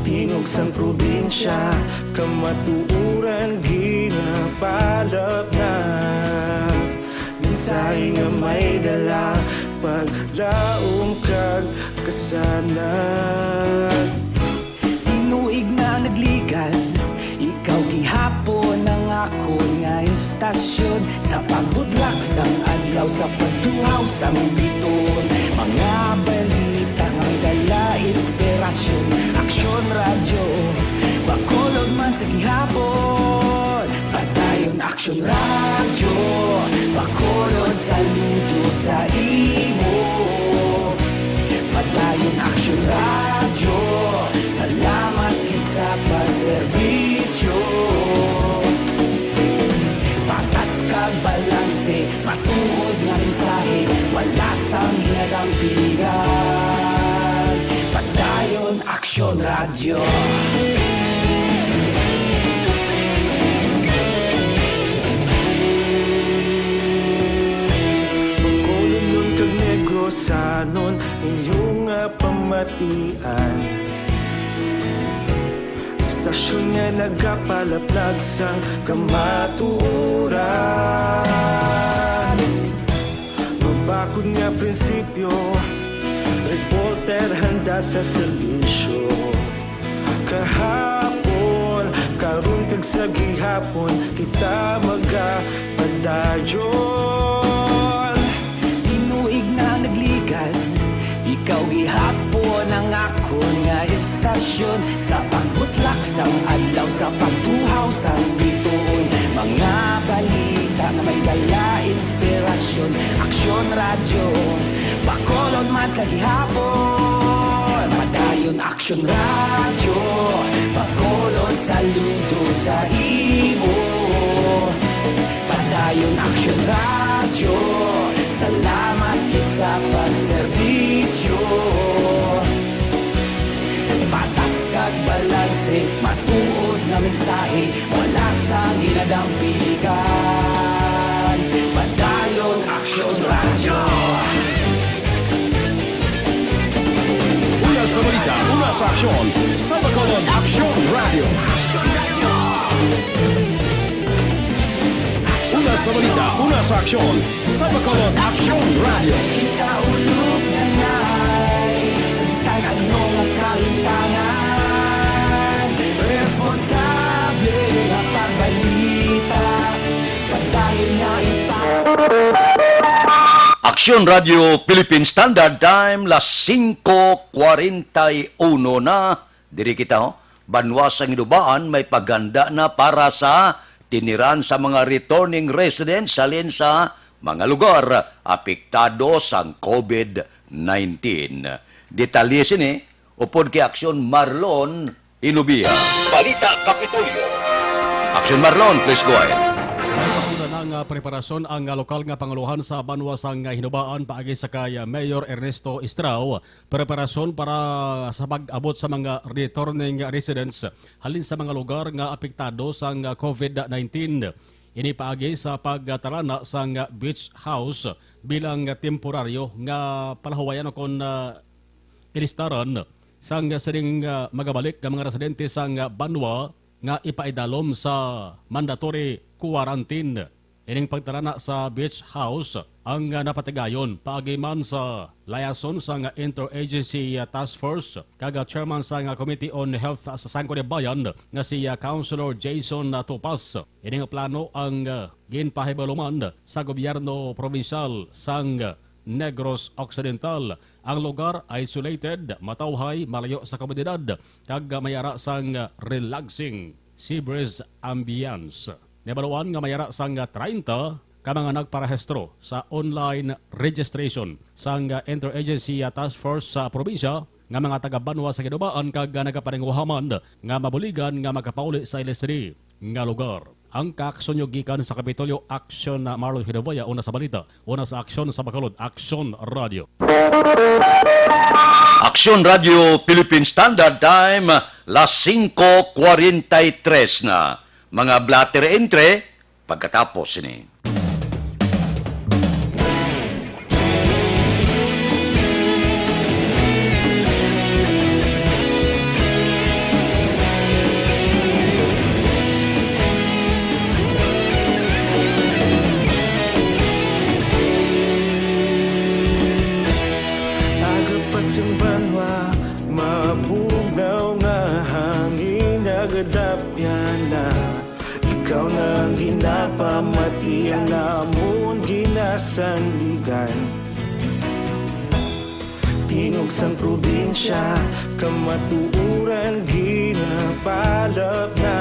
Tingog sang probinsya, kamatuoran ginapalapnag. Mensahe nga may dala, paglaom kag kasanag. Tinuig na nagligan, ikaw gihapon ang akon nga istasyon. Sa pagbudlak sang adlaw, sa pagtuhaw sang bituon, mga balita nga may dala inspirasyon. Aksyon Radyo, Bacolod man sa gihapon. Padayon Aksyon Radyo, Bacolod, saludo sa imo. Padayon Aksyon Radyo, salamat gid sa pagserbisyo. Patas kag balanse, matuod nga mensahe, wala sang ginadampigan. Padayon Aksyon Radyo. Bacolodnon kag Negrosanon, inyo nga pamatian. Istasyon nga nagapalaplag sang kamatuoran. Mabakod nga prinsipyo, reporter handa sa serbisyo. Kahapon, karon kag sa gihapon, kita magapadayon. Tinuig na nagligan, ikaw gihapon ang akon nga istasyon. Sa pagbutlak sang adlaw, sa pagtuhaw sang bituon, mga balita nga may dala inspirasyon. Aksyon Radyo, Bacolod man sa gihapon. Padayon Aksyon Radyo, Bacolod, saludo sa imo. Padayon Aksyon Radyo, salamat gid sa pagserbisyo. Patas kag balanse, matuod nga mensahe, wala sang ginadampigan. Padayon Aksyon Radyo. Una sa balita, una sa aksyon, sa Bacolod Aksyon Radyo. Una sa balita, una sa aksyon, sa Bacolod Aksyon Radyo. Kita ulog na nay, sa bisan ano nga kalimtangan, responsable nga pagbalita, padayon nga ipa- Aksyon Radyo Philippine Standard Time, las singko kwarenta y uno na. Diri kita, oh. Banwa sang Hidubaan may paghanda na para sa tiniran sa mga returning residents halin sa mga lugar apektado sang covid nineteen. Detalye sini upod kay Aksyon Marlon Ilubia. Balita Kapitolyo. Aksyon Marlon, please go ahead. Nagapuna na nga preparasyon ang, ah, lokal nga pangulohan sa banwa sang, ah, Hidubaan paagi sa kay, ah, Mayor Ernesto Estrao, preparasyon para sa pag-abot sa mga returning residents halin sa mga lugar nga apektado sang covid nineteen. Ini paagi sa pagtalana sang beach house bilang temporaryo nga palahuwayan kon, ah, ilistaran sang sining, ah, magabalik nga mga residente sang banwa nga ipaidalom sa mandatory quarantine. Ining pagtalana sa beach house ang, ah, napatigayon paagi man sa layason sang Interagency, ah, Task Force kag, ah, chairman sang, ah, Committee on Health sa Sangguniang Bayan nga si, ah, Councilor Jason, ah, Topas. Ining plano ang, ah, ginpahibaluman sa gobyerno probinsyal sang Negros Occidental. Ang lugar isolated, matawhay, malayo sa komunidad, kag may ara sang relaxing sea breeze ambience. Nabaluan nga may ara sang treinta ka mga nagparehistro sa online registration sang Interagency Task Force sa probinsya nga mga taga-banwa sa Hidubaan kag nagapaninguha man nga mabuligan nga makapauli sa ila sini nga lugar. Ang kaaksyon nyo gikan sa Kapitolyo, Aksyon na Marlon Hidaboya, una sa balita, una sa aksyon sa Bacolod, Aksyon Radyo. Aksyon Radio Philippine Standard Time, las singko kwarenta y tres na. Mga blatter entre, pagkatapos sini. Aga pa sing banwa, mabugnaw nga hangin, nagadapyan na. Ikaw na ang ginapamati, ang amon ginasandigan. Tingog sang probinsya, kamatuoran ginapalap na.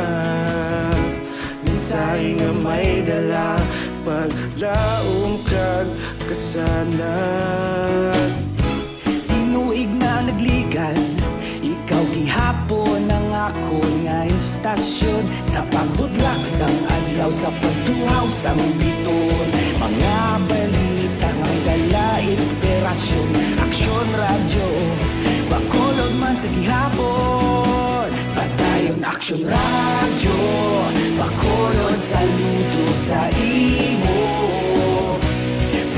Mensahe nga may dala, paglaom kag kasanag. Tinuig na nagligan, ikaw gihapon ang akon nga istasyon. Sa pagbutlak sang adlaw, sa pagtuhaw sang biton, mga balita nga may dala inspirasyon. Aksyon Radyo, Bacolod man sa gihapon. Padayon Aksyon Radyo, Bacolod, saludo sa imo.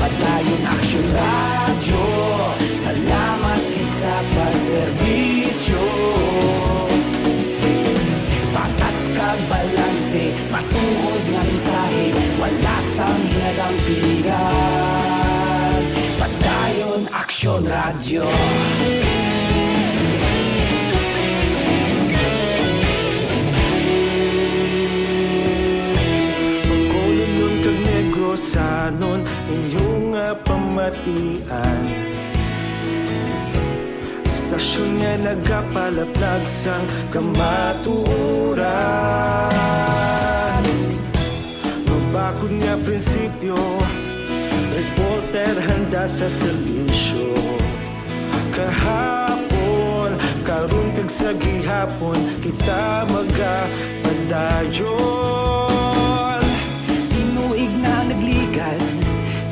Padayon Aksyon Radyo, salamat gid sa pagserbisyo. Patas kag balanse, matuod nga mensahe, wala sang ginadampigan. Padayon Aksyon Radyo. Bacolod kag Negrosanon, inyo nga pamatian. Istasyon nga nagapalaplag sang kamatuoran. Mabakod nga prinsipyo, reporter handa sa serbisyo. Kahapon, karon kag sa gihapon, kita magapadayon. Tinuig na nagligan,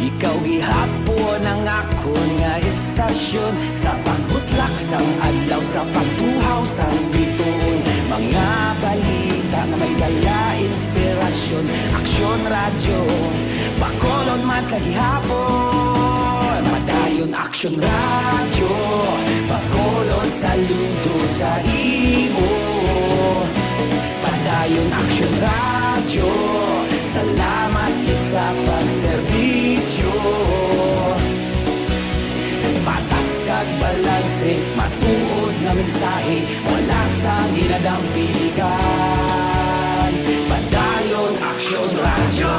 ikaw gihapon ang akon nga istasyon. Sa pagbutlak sang adlaw, sa pagtuhaw sang bituon, mga balita nga may dala inspirasyon. Aksyon Radyo, Bacolod man sa gihapon. Padayon Aksyon Radyo, Bacolod, saludo sa imo. Padayon Aksyon Radyo, salamat gid sa pagserbisyo. Patas kag balanse, matuod nga mensahe, wala sang ginadampigan. Padayon Aksyon Radyo.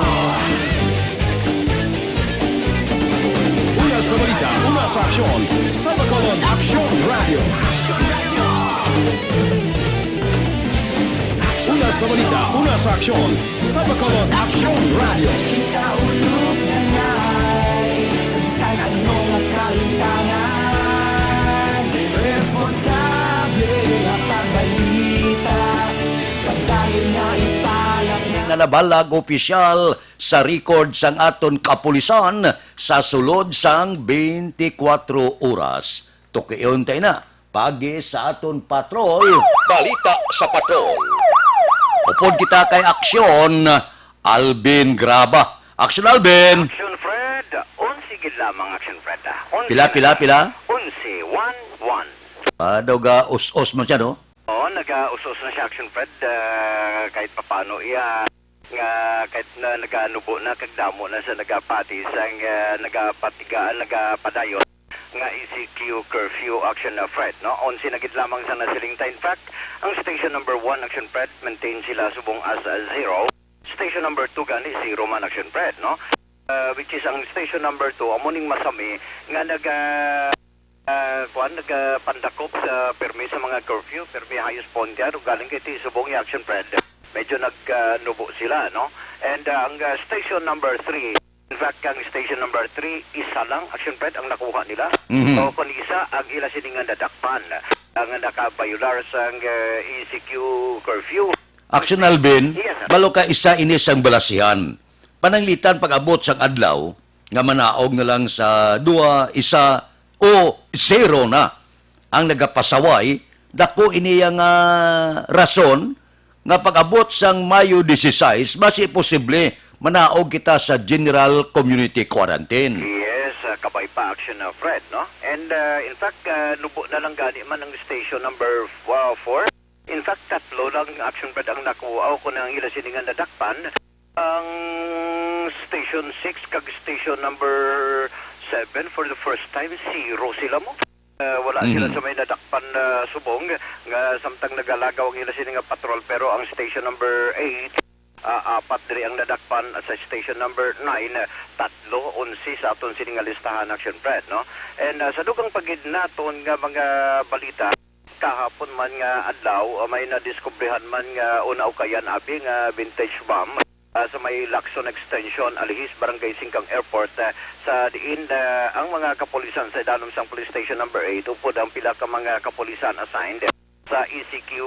Una sa balita, una sa aksyon, sa Bacolod Aksyon Radyo. Una sa balita, una sa aksyon, sa Bacolod Aksyon Radyo. Kita ulog na ngay, sa bisan ano nga kahitangan, responsable nga pagbalita, pagdayon nga ipalat na. Nalabalag opisyal sa record sang aton kapulisan sa sulod sang twenty-four oras. Tukion ta ina, pagi sa aton patrol. Balita sa patrol. Upod kita kay Aksyon Alvin Graba. Aksyon Alvin. Action Fred, onse gid lamang, Action Fred, ah. Onse Pila, na pila, lang. Pila? Onse, one, one. Ah, daw ga us-us man siya, no? Oo, naga-us-us na siya, Action Fred, ah, kahit papaano iya. Nga kahit na naganubo na, kag damo na sa nagapati sang, ah, nagapatigaan, nagapadayon nga E C Q curfew, Action, ah, Fred, no? Onse na gid lamang sa nasiling ta. In fact, ang station number one, Action Fred, maintain sila subong as, ah, zero. Station number two gani, zero man, Action Fred, no? Ah, which is ang station number two, amo ning Masami nga naga-, ah, kuwan, nagapandakop sa permi sa mga curfew, permi hayos pontiar, ugaling kay ti subong ni Action Fred. Medyo nag, ah, nubo sila, no? And, ah, ang, ah, station number three, in fact, ang station number three, isa lang, Action Fred, ang nakuha nila. Mhm. So, kung isa, ang ila sini nga nadakpan, ang nakabayular sang, ah, E C Q curfew. Action Alvin, Yes, sir. Balo ka isa ini sang balasihan. Pananglitan pag-abot sang adlaw, nga manaog na lang sa dua, isa, o zero na. ang nagapasaway, dako ini nga rason nga pag-abot sang Mayo dieciséis, basi posible manaog kita sa general community quarantine. Yes, ah, kabay pa, Action, ah, Fred, no? And, ah, in fact, ah, nubo na lang gani man ang station number, ah, four. In fact, tatlo lang, Action Fred, ang nakuha ko nang ila sini nga nadakpan. Ang station six kag station number seven, for the first time, zero sila mo. Ah, wala sila Mhm. sa may nadakpan na subong nga samtang nagalagaw ang ila sini nga patrol, pero ang station number eight, ah, apat diri ang nadakpan, at sa station number nine, ah, tatlo, onse sa aton sini nga listahan, Action Fred, no? And, ah, sa dugang pa gid naton nga mga balita, kahapon man nga adlaw, ah, may nadiskubrihan man nga unaukayan abi nga vintage bomb, ah, sa may Lacson Extension, Alihis, Barangay Singkang Airport, ah, sa diin, ah, ang mga kapulisan sa idalom sang Police Station Number eight upod ang pila ka mga kapulisan assigned sa E C Q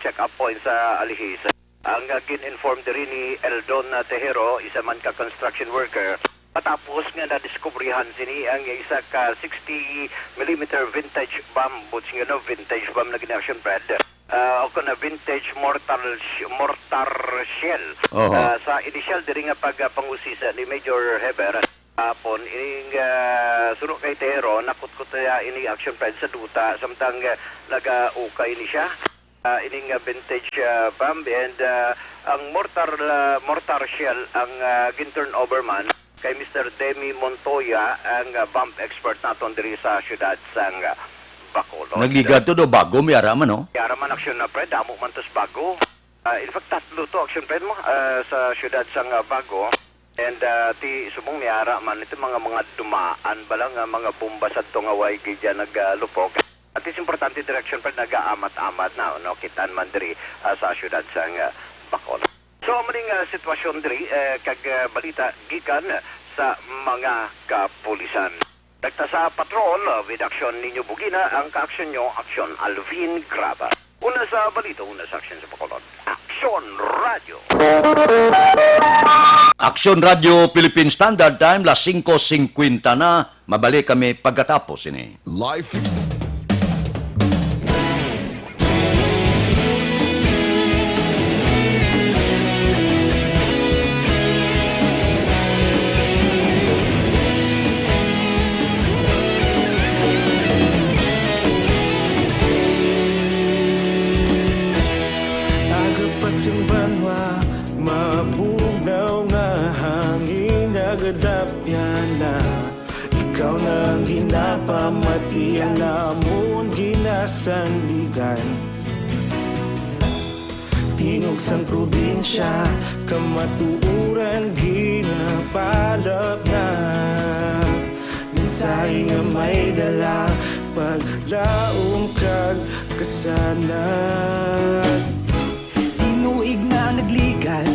check-up point sa Alihis. Ang, ah, gin-inform diri ni Eldon, ah, Tejero, isa man ka construction worker, matapos nga nadiskubrihan sini ang isa ka sixty millimeter vintage bomb, buts nga no, vintage bomb na gini, Action Fred. Ah, o kon na vintage mortar sh-, mortar shell. Oho. Ah, sa inisyal diri nga pagpangusisa ni Major Heber, hapon, ining, ah, suno kay Tejero, nakutkot niya ini, Action Fred, sa duta, samtang, ah, nagaukay ni siya. Ah, ining, ah, vintage, ah, bomb and, ah, ang mortar, ah, mortar shell ang, ah, gin-turn over man kay Mister Demi Montoya, ang, ah, bomb expert naton diri sa siyudad sang, ah, Bacolod. Nagligad to do bago, may ara man, no? May ara man, Action, na, Fred, damo man tos bago. Ah, in fact, tatlo to, Action Fred, mo, ah, sa siyudad sang, ah, Bago. And, ah, ti subong may ara man, ito mga, mga dumaan ba lang, ah, mga bomba sa to nga way gid dyan nagalupok. At is importante, Action Fred, nagaamat-amat na, no? Kitan man diri, ah, sa siyudad sang, ah, Bacolod. So, amo ning, ah, sitwasyon diri, eh, kag, ah, balita gikan sa mga kapulisan. Rekta sa patrol, ah, with Action Niño Bugina, ang ka-action nyo, Action Alvin Graba. Una sa balita, una sa action sa Bacolod, Action Radio. Action Radio Philippine Standard Time, las singko singkwenta na. Mabalik kami pagkatapos ini. Life. Aga pa sing banwa, mabugnaw nga hangin, nagadapyan na. Ikaw na ang ginapamati, ang amon ginasandigan. Tingog sang probinsya, kamatuoran ginapalapnap. Mensahe nga may dala, paglaom kag kasanag. Tinuig na nagligad,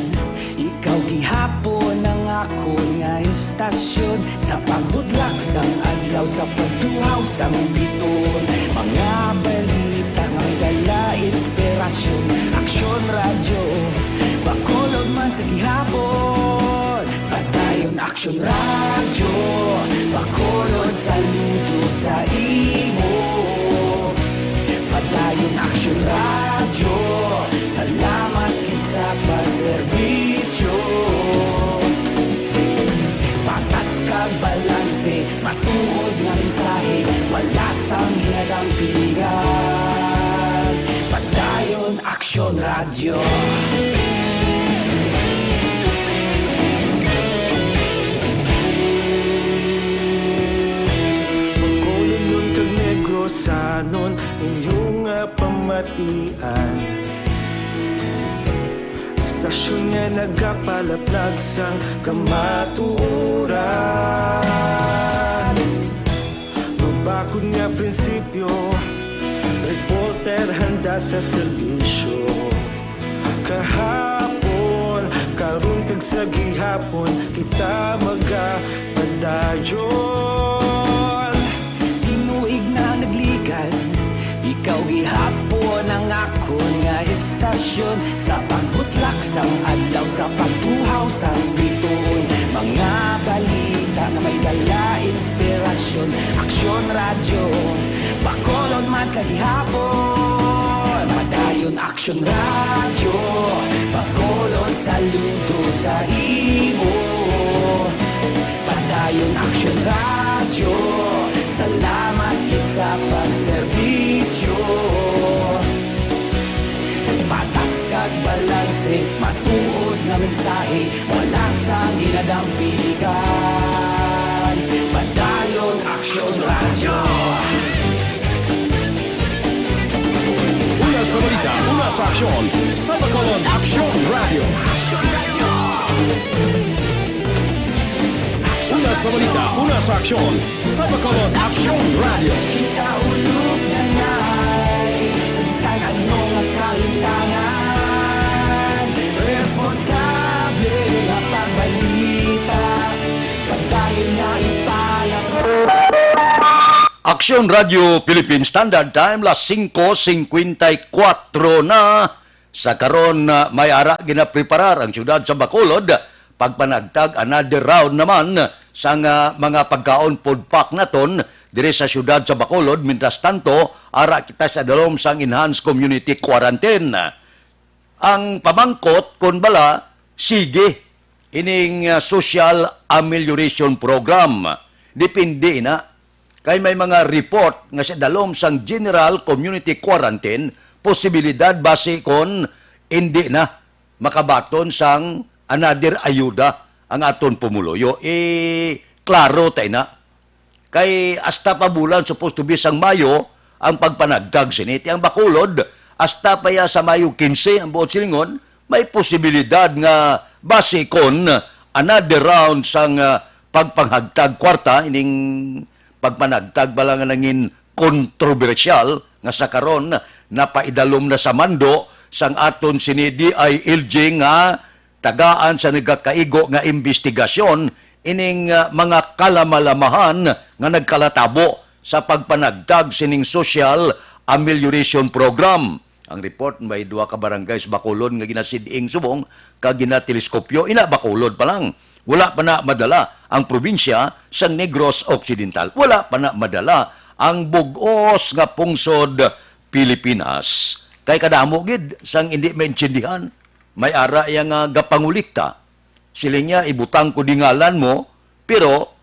ikaw gihapon ang akon nga estasyon. Sa pagbutlak sang adlaw, sa pagtuhaw sang bituon, mga balita nga may dala inspirasyon. Aksyon Radyo, Bacolod man sa gihapon. Padayon Aksyon Radyo, Bacolod, saludo sa imo. Padayon Aksyon Radyo, salamat kisa pagserbisyo. Patas kag balanse, matuod nga mensahe, wala sang ginadampingan. Padayon Aksyon Radyo. Bacolodnon kag Negrosanon, inyo nga pamatian. Estasyon nga nagapalaplag sang kamatuoran. Mabakod nga prinsipyo, reporter handa sa serbisyo. Kahapon, karon kag sa gihapon, kita magapadayon. Tinuig na nagligad, ikaw gihapon ang akon nga estasyon. Sa pagbutlak sang adlaw, sa pagtuhaw sang bituon, mga balita nga may dala inspirasyon. Aksyon Radyo, Bacolod. Sa gihapon, Padayon Aksyon Radyo, Bacolod, saludo sa imo. Padayon Aksyon Radyo, salamat gid sa pagserbisyo. Patas kag balanse, matuod nga mensahe, wala sang ginadampigan. Padayon Aksyon Radyo. Una sa balita, una sa aksyon, sa Bacolod Aksyon Radyo. Una sa balita, una sa aksyon, sa Bacolod Aksyon Radyo. Ikaulog na ngay, sa bisan ano nga kahintangan, responsable nga pagbalita, padayon nga ipalak- Aksyon Radyo Philippine Standard Time, las singko singkwenta y kuwatro na. Sa karon, ah, may ara ginapreparar ang siyudad sa Bacolod, pagpanagtag another round naman sang, ah, mga pagkaon food pack naton diri sa siyudad sa Bacolod. Mientras tanto, ara kita sa dalom sang enhanced community quarantine. Ang pamangkot kon bala sige ining, ah, social amelioration program. Depende ina. Kay may mga report nga sa dalom sang general community quarantine, posibilidad basi kon indi na makabaton sang another ayuda ang aton pumuluyo. Eh, klaro ta ina. Kay hasta pa bulan supposed to be sang Mayo ang pagpanagtag sini. Ti ang Bacolod, hasta pa ya sa Mayo quince ang buot silingon, may posibilidad nga basi kon another round sang, ah, pagpanghagtag kwarta, ining pagpanagtag bala nga nangin kontrobersyal nga sa karon napaidalom na sa mando sang aton sini D I L G nga tagaan sa nagakaigo nga imbestigasyon ining, ah, mga kalamalamahan nga nagkalatabo sa pagpanagtag sining social amelioration program. Ang report, may duha ka barangay sa Bacolod nga ginasid-ing subong kag ginateleskopyo. Ina, Bacolod pa lang. Wala pa na madala ang probinsya sang Negros Occidental. Wala pa na madala ang bug-os nga pungsod Pilipinas. Kay kadamo gid sang indi maintindihan. May ara iya nga gapangulikta. Siling niya, "Ibutang ko di ngalan mo, pero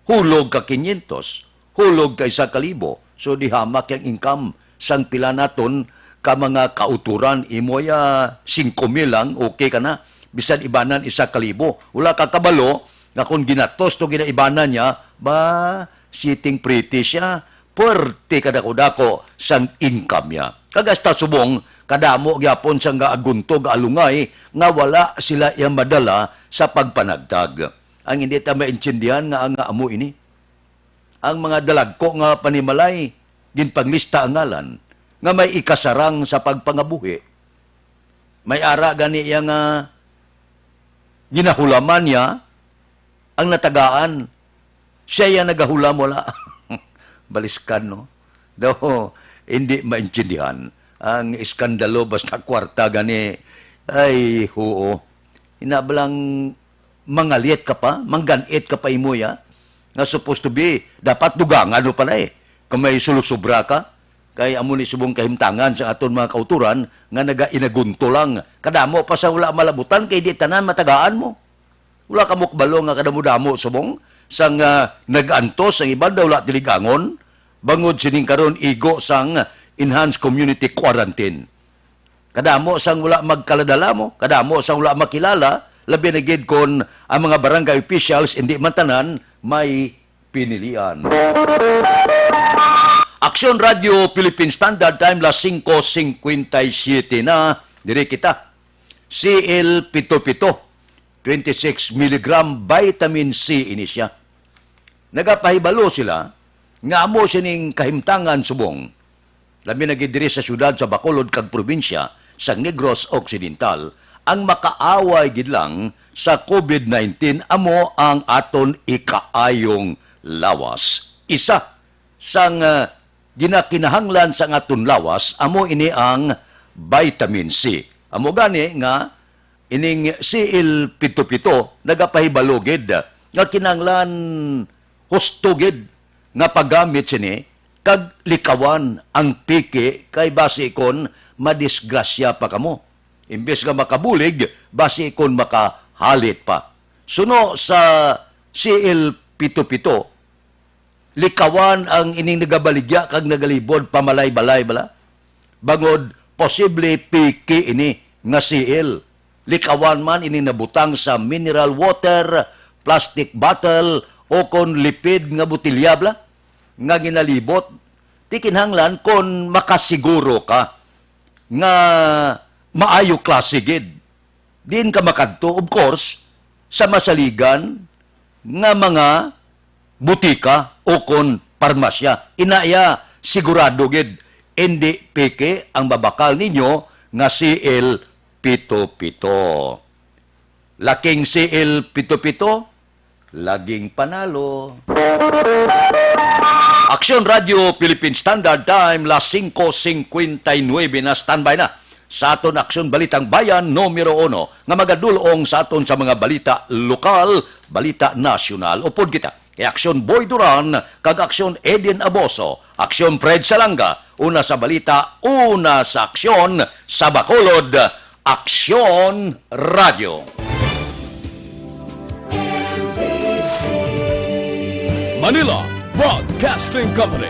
hulog ka kinyentos, hulog ka isa ka libo." So, di hamak ang income sang pila naton ka mga kauturan, imo ya singko mil lang, okay ka na. Bisan ibanan isa ka libo. Wala ka kabalo nga kung ginatos to ginaibanan niya, ba, sitting pretty siya. Puwerte ka dako-dako sang income niya. Kag hasta subong, kadamo gyapon sang gaagunto, gaalungay nga wala sila iya madala sa pagpanagtag. Ang hindi ta maintindihan nga ang amo ini. Ang mga dalagko nga panimalay, ginpanglista ang ngalan, nga may ikasarang sa pagpangabuhi. May ara gani iya nga ginahulaman niya ang natagaan. Siya iya nagahulam, wala. Baliskan, no? Daw, hindi maintindihan. Ang iskandalo, basta kwarta gani. Ay, huo. Ina ba lang mangalit ka pa, mangganit ka pa imo ya? Nga supposed to be, dapat dugangan mo pala eh. Kung may sulusubra ka, kay amo ni subong kahimtangan sa aton mga kauturan nga nagainagunto lang. Kadamo pa sa wala malabutan kay di tanan matagaan mo. Wala ka mukbalo nga kadamo-damo subong sang, ah, nag-antos ang iban daw wala tiligangon bangod sining karon igo sang enhanced community quarantine. Kadamo sang wala magkaladala mo, kadamo sang wala makilala, labi na gid kon ang mga barangay officials hindi man tanan may pinilian. Aksyon Radio Philippine Standard Time, las singko singkwenta y siyete na. Diri kita. C L pito pito, twenty-six milligram vitamin C ini siya. Nagapahibalo sila nga amo sining kahimtangan subong, labi na gid diri sa siyudad sa Bacolod kag probinsya sang Negros Occidental, ang makaaway gid lang sa covid nineteen amo ang aton ikaayong lawas. Isa sang, ah, ginakinahanglan sang aton lawas amo ini ang vitamin C. Amo gani nga ining C L pito pito nagapahibalo gid nga kinahanglan husto gid nga paggamit sini kag likawan ang piki kay basi kon madisgrasya pa kamo. Imbes nga makabulig, basi kon makahalit pa. Suno sa C L pito pito, likawan ang ining nagabaligya kag nagalibod pamalay-balay bala. Bangod posible piki ini nga C L. Likawan man ini nabutang sa mineral water, plastic bottle, o kon lipid nga botelya bala nga ginalibot. Ti kinahanglan kon makasiguro ka nga maayo klase gid. Diin ka makadto, of course, sa masaligan nga mga butika o kon parmasya. Ina iya, sigurado gid, indi peke ang mabakal ninyo nga C L pito pito. Laking C L pito pito, laging panalo. Aksyon Radio Philippine Standard Time, las singko singkwenta y nuebe na, standby na sa aton Aksyon Balitang Bayan numero uno nga magadulong sa aton sa mga balita lokal, balita nasyonal. Upod kita kay Aksyon Boy Duran kag Aksyon Edin Aboso, Aksyon Fred Salanga, una sa balita, una sa aksyon, sa Bacolod, Aksyon Radio. Manila Broadcasting Company.